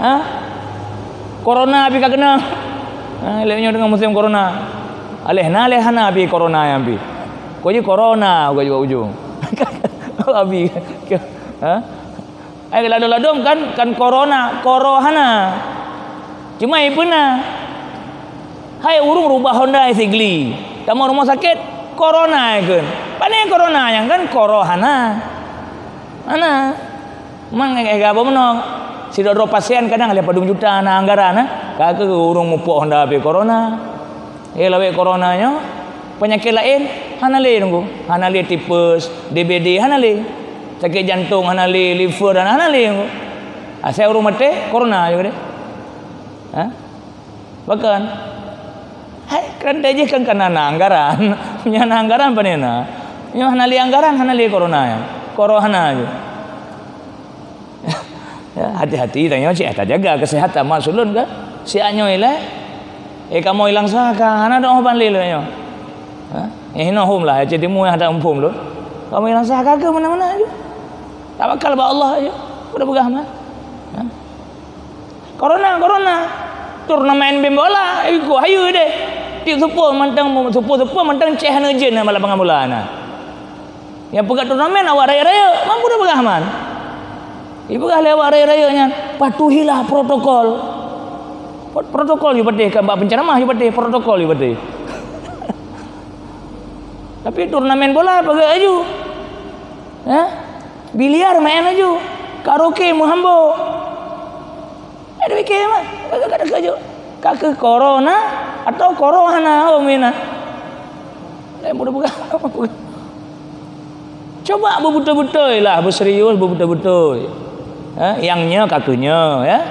Ha? Corona pih ka keunong. Ha, lheueh nyoe deungon musim corona. Aléh na, aléh hana pih corona nyan pih. Kok jih corona, kok jih bak ujong. Abi. Ha? Ai ladom-ladom kan, kan corona, koro hana. Cuma ipeuna. Hai ureuëng rubah Honda sigli. Tamong rumoh sakét, corona ikheun. Pane corona nyan kan koro hana. Hana. Mang eh, eh, apa meunoe? Sidroe-droe pasien kadang lhée padum juta na anggaran, eh. Ka keuh ureuëng mupok Honda pih corona. Eh, lawét corona nyoe, penyakit laén hana lé nunggu. Hana lé tipes, D B D hana lé. Sakét jantong hana lé, liver hana, hana lé nunggu. Asai ureuëng maté, corona juga deh. Ha? Bahkan, hai, kan dajih kan kana na anggaran. Nyan na anggaran pane na. Nyoe hana lé anggaran, hana lé corona nyan. Corona je. Ya, hati-hati tanyoe cit, eh, tajaga kesehatan mak sulon ke. Siat nyoe ilée, eh, kamoe ilang sah ka, hana doh ban lé lé nyoe. Ha? Eh, hinoe hom lah, cit timu nyang hana hom lôn. Kamoe ilang sah ka ke mana-mana aju. Tawakal bak Allah aju. Udah peugah mah. Ha? Corona, corona. Turnamen bim bola, ikut hayu deh. Tiep seupôt mantong, seupôt-seupôt mantong ceh hana jén malam pengamula na. Nyang peugah turnamen awak rayeuk-rayeuk, mampu dah peugah man. Ipeugah lé awak rayeuk-rayeuk nyan, patuhilah protokol. Prot-, protokol ju patéh, kan bak penceramah ju patéh, protokol ju patéh. Tapi turnamen bola peugah aju. Ya? Biliar main aju. Karaoke meuhambo. Ada fikir mah. Kata-kata kaju. Ka keu corona atau corona, oh, mina. Lain bodoh peugah. Cuba beubeutôi-beutôi lah, beuserius, beubeutôi-beutôi. Ha, nyang nyoe ka keu nyoe, ya.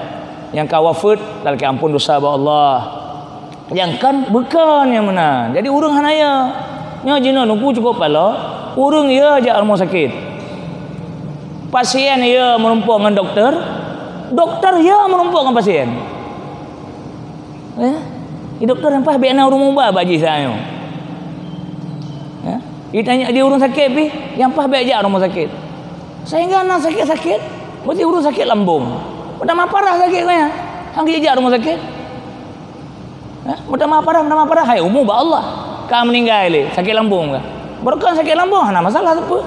Nyang ka wafeuet, talakée ampôn dosa bak Allah. Nyang kan bukon nyang meunan. Jadi ureuëng hana ya. Nyoe jinoe nunggu cukup paloe, ureuëng ya jak rumoh sakét. Pasien ya meurumpok ngon doktor, doktor ya meurumpok ngon pasien. Ya. Di doktor nyang paih biasa ureuëng muba bak jih saat nyoe. Ya. Ditanya di ureuëng sakét pih, nyang paih bék jak rumoh sakét. Sehingga na sakét-sakét, mesti ureuëng sakét lambung. Meutamah parah sakét geuh nyan, han geujak rumoh sakét. Ha? Meutamah parah, meutamah parah, hai umu bak Allah. Ka meuninggai lé, sakét lambung ka. Beureukan sakét lambung, hana masalah sapeue.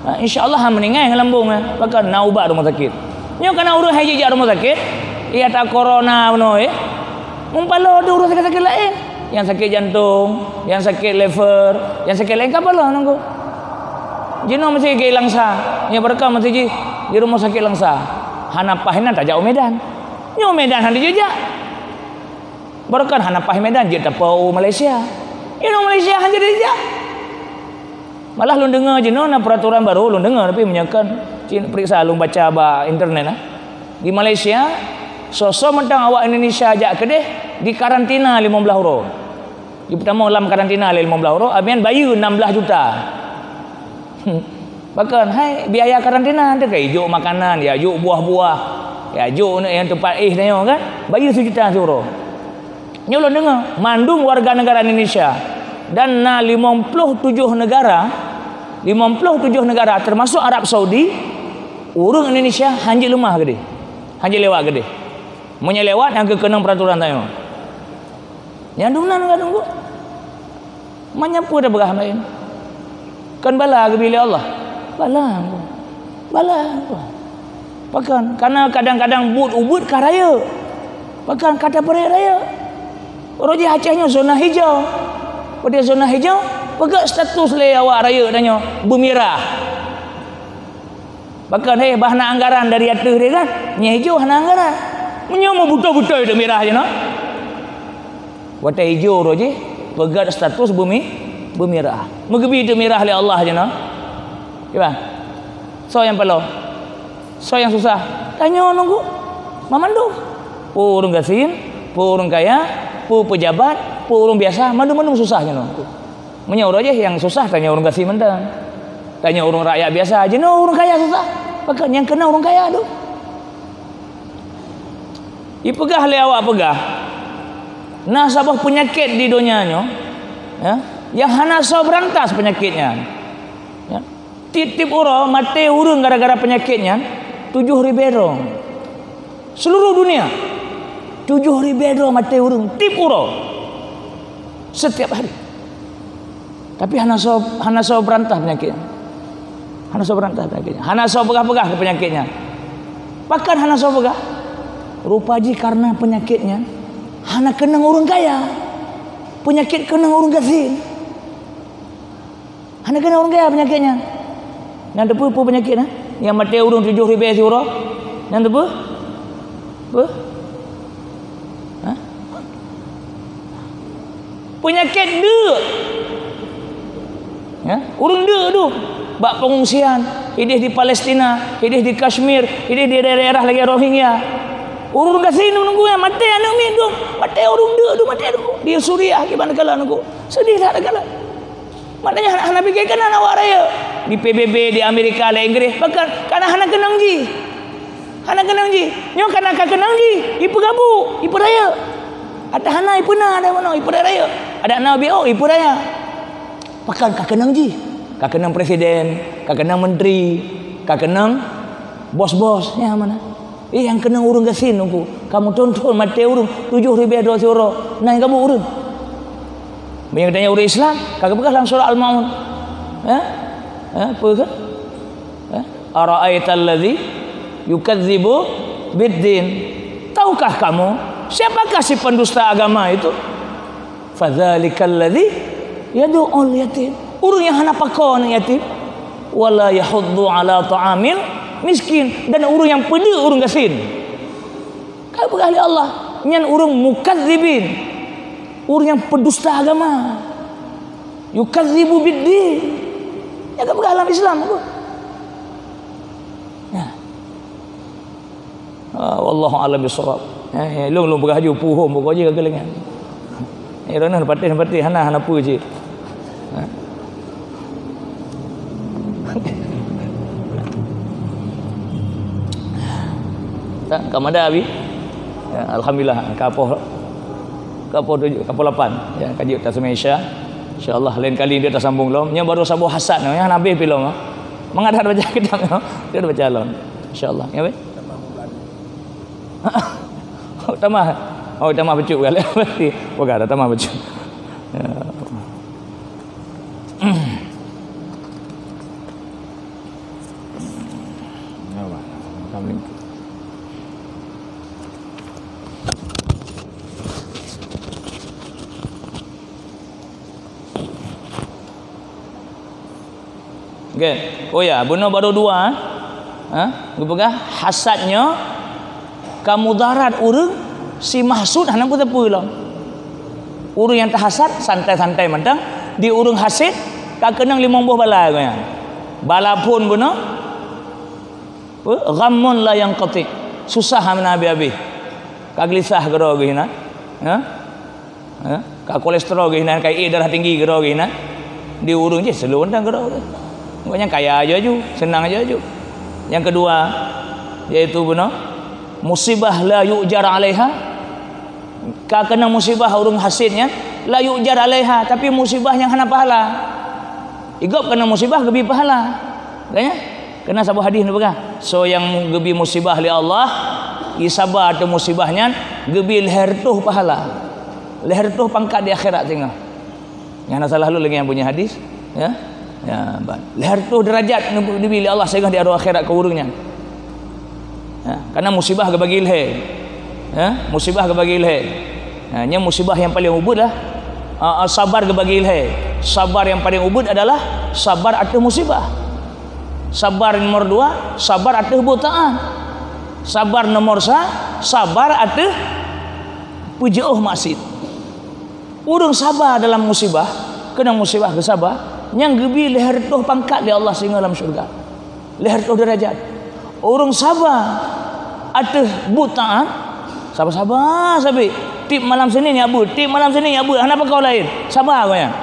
Ha, insya Allah han meuninggai ngon lambung ka. Bahkan na ubat rumoh sakét. Nyoe kana ureuëng hai jijak rumoh sakét, iya ta corona bunoe, eh. Meumpalo di ureuëng sakét-sakét laén. Nyang sakét jantong, nyang sakét lever, nyang sakét laén ka palo nunggu. Jinoe meusti gei Langsa, nyoe beureukan meusti jih di rumoh sakét Langsa. Hana paih nan tajak u Medan. Nyoe Medan han jijak. Beureukan hana paih Medan jeuet tapo u Malaysia. Inoe Malaysia han jadi jak. Malah lôn deungoe jinoe na peraturan baru, lôn deungoe, tapi meunyoe kan cit peuriksa lôn baca bak internet, ah. Di Malaysia, soe-soe mantong awak Indonesia jak keudeh dikarantina limong blaih uroe. Jipeutamong lam karantina lé limong blaih uroe, abian bayeue nam blaih juta. Bahkan hai biaya karantina teuka ijok makanan, ya jok buah-buah, ya jok nyang teumpat éh tanyoe kan, bayeue sijuta siuroe. Nyoe lôn deungoe, mandum warga negara Indonesia dan na limong ploh tujoh negara, limong ploh tujoh negara termasuk Arab Saudi, ureuëng Indonesia han jeuet leumah keudeh, han jeuet lewat keudeh. Meunyoe lewat nyang keukeunong peraturan tanyoe. Nyan dum nan ka nunggu. Meunyoe peue tapeugah laén? Kon bala geubri lé Allah. Bala. Bala. Pakon? Karena kadang-kadang buet ubit ka rayeuk. Pakon? Ka tapeurek rayeuk. Uroe jih Aceh nyoe zona hijau. Padahai zona hijau, peugah status lé awak rayeuk tanyoe beumirah. Bahkan, hei, bah na anggaran dari ateueh dia kan? Nyang ijo hana anggaran. Meunyoe meubeutôi-beutôi teuk mirah jinoe. Watèe ijo roh jih, peugöt status beumi-, beumirah. Meugeubri teuk mirah lé Allah jinoe. Kiban? Soe nyang paloe? Soe nyang susah? Tanyoe nunggu. Mamandum. Peue ureueng gasien, peue ureueng kaya, peue peujabat, peue ureueng biasa, mandum-mandum susah jinoe. Meunyoe uroe jih nyang susah tanyoe ureueng gasien mantong. Tanyoe ureueng rakyat biasa, jinoe ureueng kaya susah. Pakon nyang keunong ureueng kaya tu. Ipeugah lé awak peugah, na saboh peunyakét di donya nyoe, ya, nyang hana soe beurantas peunyakét nyan. Ya. Tiep-tiep uroe maté ureueng gara-gara peunyakét nyan, tujoh ribèe droe. Seluruh dunia, tujoh ribèe droe maté ureueng tiep uroe. Setiap hari. Tapi hana soe, hana soe beurantas peunyakét nyan. Hana soe beurantas peunyakét nyan. Hana soe peugah-peugah keu peunyakét nyan. Pakon hana soe peugah? Rupa jih kareuna peunyakét nyan hana keunong ureueng kaya. Peunyakét keunong ureueng gasien. Hana keunong ureueng kaya peunyakét nyan. Nyan teupeue peue peunyakét nyan? Nyang maté ureueng tujoh ribèe siuroe. Nyan teupeue? Peue? Ha? Peunyakét deuk. Ya, ureueng deuk tu bak pengungsian, idéh di Palestina, idéh di Kashmir, idéh di daerah-daerah lagèe Rohingya. Ureueng gasien nunggu nyan maté aneuk miet tu, maté ureueng deuk tu maté tu. Di Suriah kiban kala nunggu. Sedih that kala. Maknanya hana, hana pike keunan awak rayeuk. Di P B B, di Amerika, di Inggris, bahkan kana hana keunong jih. Hana keunong jih. Nyoe kana ka keunong jih, ipeugabuk, ipeurayeuk. Adak hana ipeuna, adak meunoe, ipeurayeuk. Adak na B O, ipeuraya. Pakon ka keunong jih. Ka keunong presiden, ka keunong menteri, ka keunong bos-bos. Nyan meunan. Eh, nyang keunong ureueng gasien nunggu. Kamoe thon-thon maté ureueng tujoh ribèe droe siuroe. Na nyang gabuk ureueng. Meunyoe geutanyoe ureueng Islam, ka geupeugah lam surah Al-Maun. Eh? Eh, peue keuh? Eh? Ara'aital ladzi yukadzibu biddin. Tahukah kamu siapakah si pendusta agama itu? Fadzalikal ladzi yadu'ul yatim. Ureueng nyang hana pakoe aneuk yatim. Wala yahuddu ala ta'amil miskin. Dan ureueng nyang peudeuk ureueng gasien. Ka peugah lé Allah, nyan ureueng mukadzibin. Ureueng nyang peudusta agama. Yukadzibu biddin. Nyan ka peugah lam Islam tu. Nah. Ah, wallahu a'lam bishawab. Eh, eh, lôn, lôn peugah ju puhom pokok jih ka keulengan. Eh, roh nyoe patéh-patéh hana, hana peue cit. Ha. Tak, ka mada abi. Ya, alhamdulillah, ka poh, ka poh tujuh, ka poh lapan. Ya, ka jeuet taseumayang Isya. Insya Allah lain kali dia tersambung lom. Nya baru saboh hasad nyoe, ya, nabi pilom. Mangat dah baca kitab nyoe, dia baca lom. Insya Allah, ya, weh. Oh, tamah. Oh, tamah bacut kali. Berarti, peugah dah tamah bacut. Ya. Okey. Oh ya, bunoe baru dua, eh. Ha? Geupeugah hasad nyoe ka mudarat ureuëng, si mahsud hana peue-peue lom. Ureuëng nyang teuhasad santai-santai mantong, di ureuëng hasad ka keunong limong boh bala geuh nyan. Bala phon bunoe, ghammun la yanqati. Susah hana habéh-habéh. Ka geulisah keudroe geuh nyan. Ha? Ha? Ka kolesterol geuh nyan, ka ié darah tinggi keudroe geuh nyan. Di ureuëng jih seuleueng dan keudroe geuh. Gobnyan kaya aju-aju, seunang aju-aju. Nyang keudua, yaitu bunoe, musibah la yu'jar 'alaiha. Ka keunong musibah ureuëng hasad nyan, la yu'jar 'alaiha, tapi musibah nyang hana pahala. Igob keunong musibah geubi pahala. Kan ya? Keunan saboh hadis neupeugah, soe nyang geubi musibah lé Allah, isaba ateueh musibah nyan, geubi lhèe reutôh pahala. Lhèe reutôh pangkat di akhirat singoh. Nyang hana salah lôn lagèe nyang punya hadis, ya. Ya, ban. Lhèe reutôh deurajat neubi lé Allah singoh di areuëng akhirat keu ureuëng nyan. Ya, karena musibah geubagi lhèe. Ya, musibah geubagi lhèe. Ha, nyan musibah nyang paleng ubit lah. Ah, ah, sabar geubagi lhèe. Sabar nyang paleng ubit adalah sabar ateueh musibah. Sabar nomor dua, sabar ateueh buet taat. Sabar nomor sa, sabar ateueh peujiôh maksiat. Ureuëng saba dalam musibah, keunong musibah geusaba, nyang geubi lhèe reutôh pangkat lé Allah singoh lam syeuruga. Lhèe reutôh deurajat. Ureuëng saba ateueh buet taat, saba-saba sabe. Tiep malam Senin jak beuet, tiep malam Senin jak beuet, hana pakoe laén. Saba gobnyan.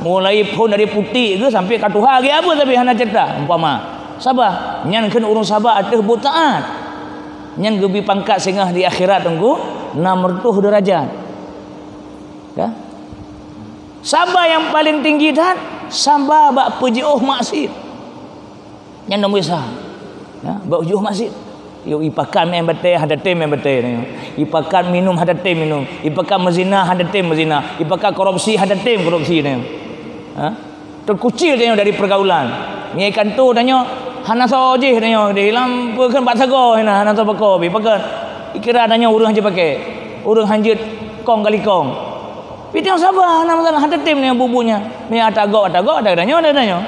Mulai phon dari putéh geuh sampai ka tuha geuh jak beuet, tapi hana ceurita, umpama. Saba, nyan kheun ureuëng saba ateueh buet taat. Nyan geubi pangkat singoh di akhirat teungku, nam reutôh deurajat. Ya. Saba nyang paleng tinggi that, saba bak peujiôh maksiat. Nyan nomor sa. Ya, bak peujiôh maksiat. Yo, ipakat meu'en batèe, hana tem meu'en batèe nyoe. Ipakat minum, hana tem minum. Ipakat meuzina, hana tem meuzina. Ipakat korupsi, hana tem korupsi nyoe. Ha? Teukucil tanyoe dari pergaulan. Nyoe kanto tanyoe hana soe jih tanyoe di lam peue kheun bak sagoe hina, hana soe pakoe pi pakon. Ikira tanyoe ureuëng hanjeuet pakè. Ureuëng hanjeuet kong kali kong. Pi tanyoe saba hana masalah, hana tem nyoe bubunya. Nyoe ata gok, ata gok, ata tanyoe, ata tanyoe.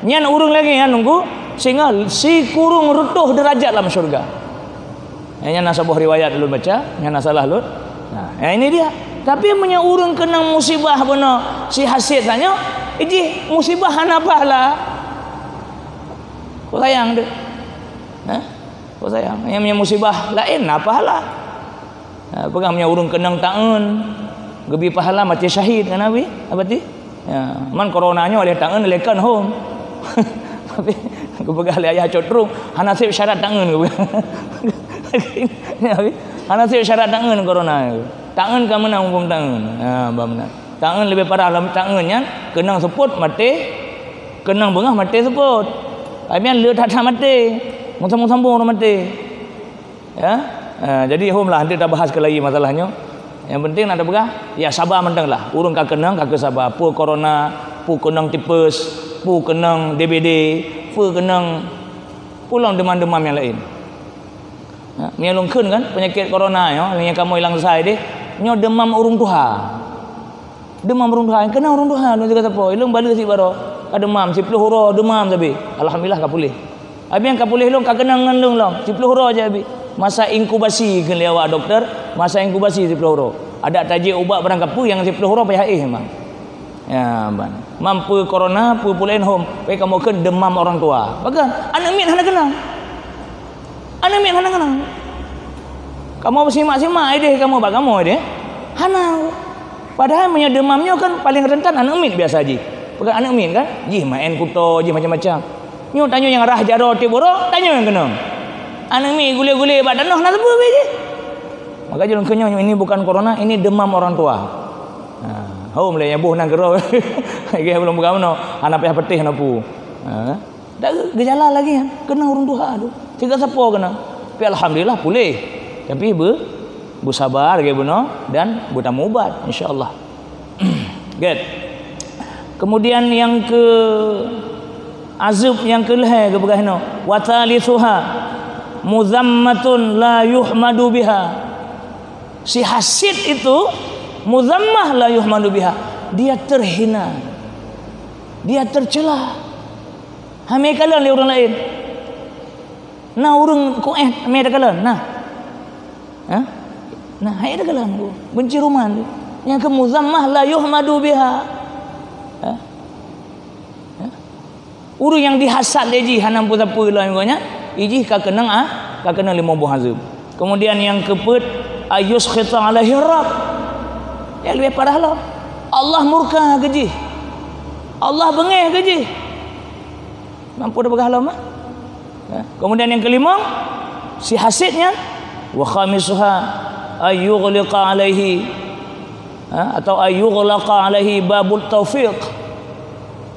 Nyan ureuëng lagèe nyan nunggu singoh sikureueng reutôh deurajat lam syeuruga. Eh, nyan na saboh riwayat ulôn baca, nyan na salah lôn. Nah, eh, ini dia. Tapi meunyoe ureuëng keunong musibah bunoe si hasad tanyoe, ijih musibah hana pahala. Kok sayang deh. Hah? Kok sayang? Nyang meunyoe musibah laén na pahala. Ha, peugah meunyoe ureuëng keunong taeun, geubi pahala maté syahid ngon Nabi, apa ti? Ya, man corona nyoe lé taeun lé kon hom. Tapi geupeugah lé ayah cot trueng, hana sép syarat taeun geupeugah. Hana sép syarat taeun corona. Taeun ka meunang huköm taeun. Ha, bah meunan. Taeun leubeh parah lom taeun nyan keunong seupôt maté, keunong beungoh maté seupôt. Tapi nyan le that-that maté. Meusambong-sambong ureuëng maté. Ya. Ha, jadi hom lah, nanti tabahas keulai masalah nyoe. Nyang penting nak tapeugah, ya saba mantong lah. Ureuëng ka keunong, ka keu saba. Peue corona, peue keunong tipes, peue keunong D B D, peue keunong pulang demam-demam nyang laén. Ha, meunyoe lôn kheun kan, penyakit corona nyoe, nyang kamoe ilang sasai deh, nyoe demam ureuëng tuha. Demam ureuëng tuha, nyang keunong ureuëng tuha, lôn sigoe sapo, ilong baleue sit baroe, ka demam, siplôh uroe demam sabe. Alhamdulillah ka puléh. Abi nyang ka puléh lôn ka keunong ngon lôn lom, siplôh uroe aja abi. Masa inkubasi kheun lé awak doktor, masa inkubasi siplôh uroe. Adak tajép ubat barang kapeue nyang siplôh uroe payah éh memang. Ya, ban. Mampu corona, pu pulen hom, pai kamoe kheun demam orang tua. Bagan, aneuk miet hana keunong. Aneuk miet hana keunong. Kamoe simak-simak ideh kamoe bak kamoe ideh. Hana. Padahai meunyoe demam nyoe kan paling rentan aneuk miet biasa jih. Bukan aneuk miet kan? Jih maén kuto, jih macam-macam. Nyoe tanyoe nyang rhah jaroe tiep uroe, tanyoe nyang keunong. Aneuk miet gule-gule bak tanoh na teupeu jih. Maka jih lôn kheun nyoe, ini bukan corona, ini demam orang tua. Ha. Hom lé nyang boh nanggroe. Lagèe belum peugah meunoe, hana payah peuteh na pu. Ha. Dak geujalan lagi kan. Keunong ureueng tuha tu. Tiga sapo keunong. Tapi alhamdulillah puléh. Tapi be, beusaba lagèe bunoe dan beutamu ubat, insya-Allah. Gèt. Kemudian nyang keu azab nyang keu lhèe geupeugah inoe, wa tsalisuha muzammatun la yuhmadu biha. Si hasid itu muzammah la yuhmadu biha. Dia terhina. Dia tercela. Hana kalon lé ureueng laén. Na ureueng kuéh hana kalon, nah. Ha? Nah, hana kalon. Benci ruman tu. Nyang keu muzammah la yuhmadu biha. Ha? Ha? Ureueng nyang dihasad lé jih hana peue-sapeue lom gobnyan, i jih ka keunong, ah, ka keunong limong boh azab. Kemudian nyang keupeuet, ayuskhita alaihi Rabb. Nyang leubeh parah lom. Allah murka keu jih. Allah beungéh keu jih. Mampu tapeugah lom, ah? Ya. Kemudian nyang keulimong, si hasid nyan, wa khamisuha ayyughliqa alaihi, ha, atau ayyughlaqa alaihi babut taufiq.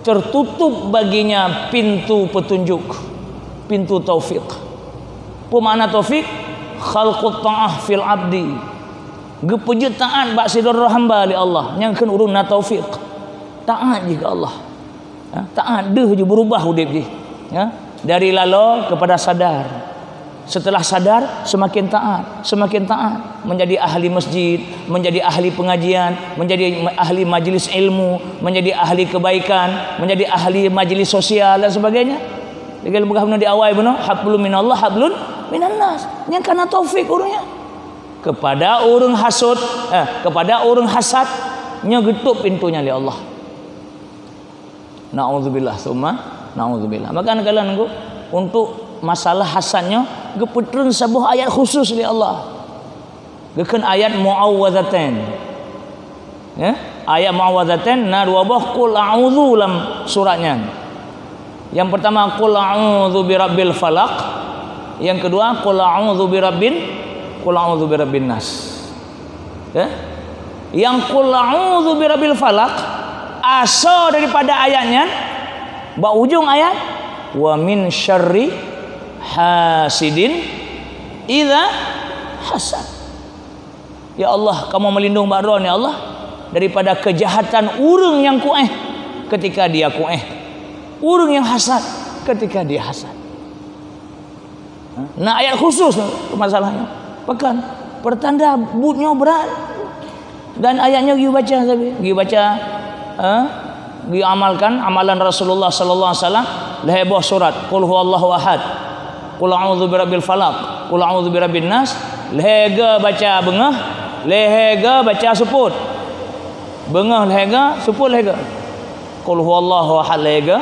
Tertutup baginya pintu petunjuk, pintu taufik. Peue makna taufik? Khalqut ta'ah fil abdi. Geupeujeuet taát bak sidroe hamba lé Allah. Nyang kheun ureueng na taufik. Taát jih keu Allah. Ha, taát deuh jih beurubah udép jih. Ya, dari lalo kepada sadar. Setelah sadar, semakin taat, semakin taat. Menjadi ahli masjid, menjadi ahli pengajian, menjadi ma-, ahli majlis ilmu, menjadi ahli kebaikan, menjadi ahli majlis sosial dan sebagainya. Jadi, kalau peugah bunoe di awai bunoe, hablum minallah, hablum minannas. Nyang kana taufik ureueng nyan. Kepada ureueng hasut, eh, kepada ureueng hasad, nyoe geutôp pintoe nyan lé Allah. Naudzubillah, summa naudzubillah. Maka neukalon nunggu, untuk masalah hasad nyoe, geupeutreun saboh ayat khusus lé Allah. Geukheun ayat muawwadzataen. Ya? Ayat muawwadzataen na dua boh qul a'udzu lam surat nyan. Yang pertama, qul a'udzu birabbil falaq. Yang kedua, qul a'udzu birabbin, qul a'udzu birabbin nas. Ya? Yang qul a'udzu birabbil falaq, asoe daripada ayat nyan, bak ujong ayat, "Wa min syarri hasidin idza hasad." Ya Allah, kamoe meulindong bak Droen, ya Allah, daripada keujahatan ureueng nyang kuéh ketika dia kuéh. Ureueng nyang hasad ketika dia hasad. Ha? Na ayat khusus masalahnya. Pakon? Pertanda buet nyoe brat. Dan ayat nyoe geubaca sabe, geubaca, ha? Geuamalkan amalan Rasulullah sallallahu alaihi wasallam, lhèe boh surat, Qul huwallahu ahad, Qul a'udzu birabbil falaq, Qul a'udzu birabbin nas, lhèe geubaca beungoh, lhèe geubaca seupôt. Beungoh lhèe geu, seupôt lhèe geu. Qul huwallahu ahad lhèe geu.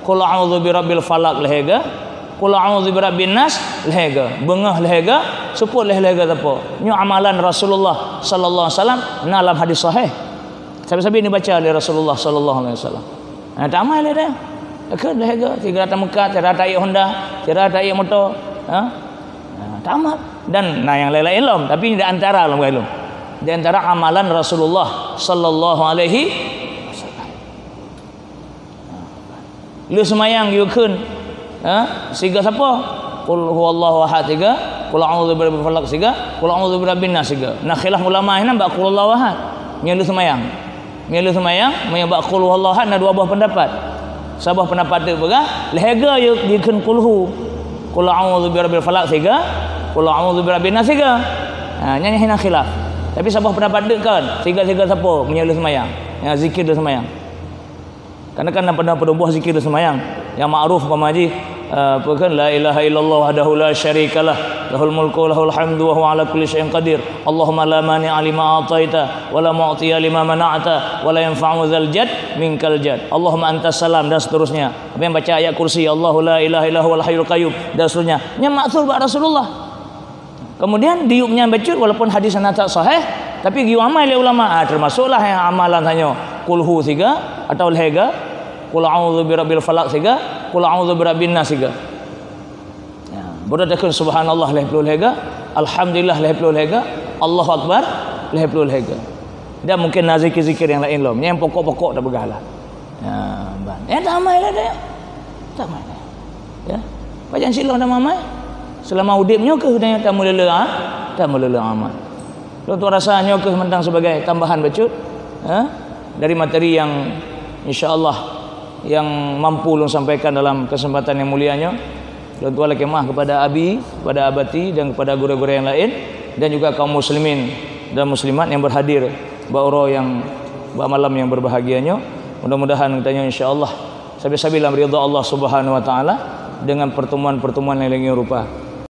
Qul a'udzu birabbil falaq lhèe geu. Qul a'udzu birabbin nas lhèe geu. Beungoh lhèe geu, seupôt lhèe-lhèe geu sapo. Nyoe amalan Rasulullah sallallahu alaihi wasallam na lam hadis sahih. Sabe-sabe neubaca lé Rasulullah sallallahu alaihi wasallam. Nah, tamah lé dah. Keu lhèe geu, sigra tameukat, sigra taék Honda, sigra taék moto. Ha? Nah, tamah. Dan na nyang laén-laén lom, tapi di antara lom, bukan lom. Di antara amalan Rasulullah sallallahu alaihi wasallam. Lheueh seumayang geukheun, ha, siga sapo? Qul huwallahu ahad siga, qul a'udzu birabbil falaq siga, qul a'udzu birabbin nas siga. Na khilaf ulama hinan bak qul huwallahu ahad. Nyoe lheueh seumayang. Nyoe lheueh seumayang, meunyoe bak qul huwallahu ahad na dua boh pendapat. Saboh pendapat teuk peugah, lhèe geu geukheun qul hu. Qul a'udzu birabbil falaq siga, qul a'udzu birabbin nas siga. Ha, nyan hinan khilaf. Tapi saboh pendapat teuk kan, siga-siga sapo meunyoe lheueh seumayang. Ya, zikir lheueh seumayang. Karena kan na peunoh-peunoh boh zikir seumayang. Nyang ma'ruf umpama jih, eh, apa kan, "La ilaha illallah wahdahu la syarikalah, lahul mulku wa lahul hamdu wa huwa ala kulli syai'in qadir. Allahumma la mani'a lima a'taita, wa la mu'tiya lima mana'ta, wa la yanfa'u dzal jadd minkal jadd. Allahumma antas salam," dan seterusnya. Apa yang baca ayat kursi, "Allahu la ilaha illa huwal hayyul qayyum," dan seterusnya. Nyang ma'thur bak Rasulullah. Kemudian diyueb nyan bacut, walaupun hadis nyan tak sahih, tapi geuyue amai lé ulama, ah, termasuklah nyang amalan tanyoe, qul hu siga atau lhèe geu, qul a'udzu birabbil falaq siga, qul a'udzu birabbin nas siga. Ya, beureukat takheun subhanallah lhèe ploh lhèe geu, alhamdulillah lhèe ploh lhèe geu, Allahu akbar lhèe ploh lhèe geu. Dan mungkin na zikir-zikir nyang laén lom. Nyang pokok-pokok tapeugah lah. Ya, ban. Eh, tamai lah dah. Tamai lah. Ya. Pajan silong dah mamai. Selama udeb nyoe keuh dah tameuleuleue, ha? Tameuleuleue amal. Lôn tuan rasa nyoe keuh mantong sebagai tambahan bacut, ha? Dari materi yang insya-Allah yang mampu lôn sampaikan dalam kesempatan yang mulia nyoe. Lôn tuan lakée meuah kepada Abi, kepada Abati dan kepada guru-guru yang lain dan juga kaum muslimin dan muslimat yang berhadir bak uroe yang, bak malam yang berbahagia nyoe. Mudah-mudahan geutanyoe insya-Allah sabe-sabe lam ridha Allah Subhanahu wa taala dengan pertemuan-pertemuan yang lain rupa.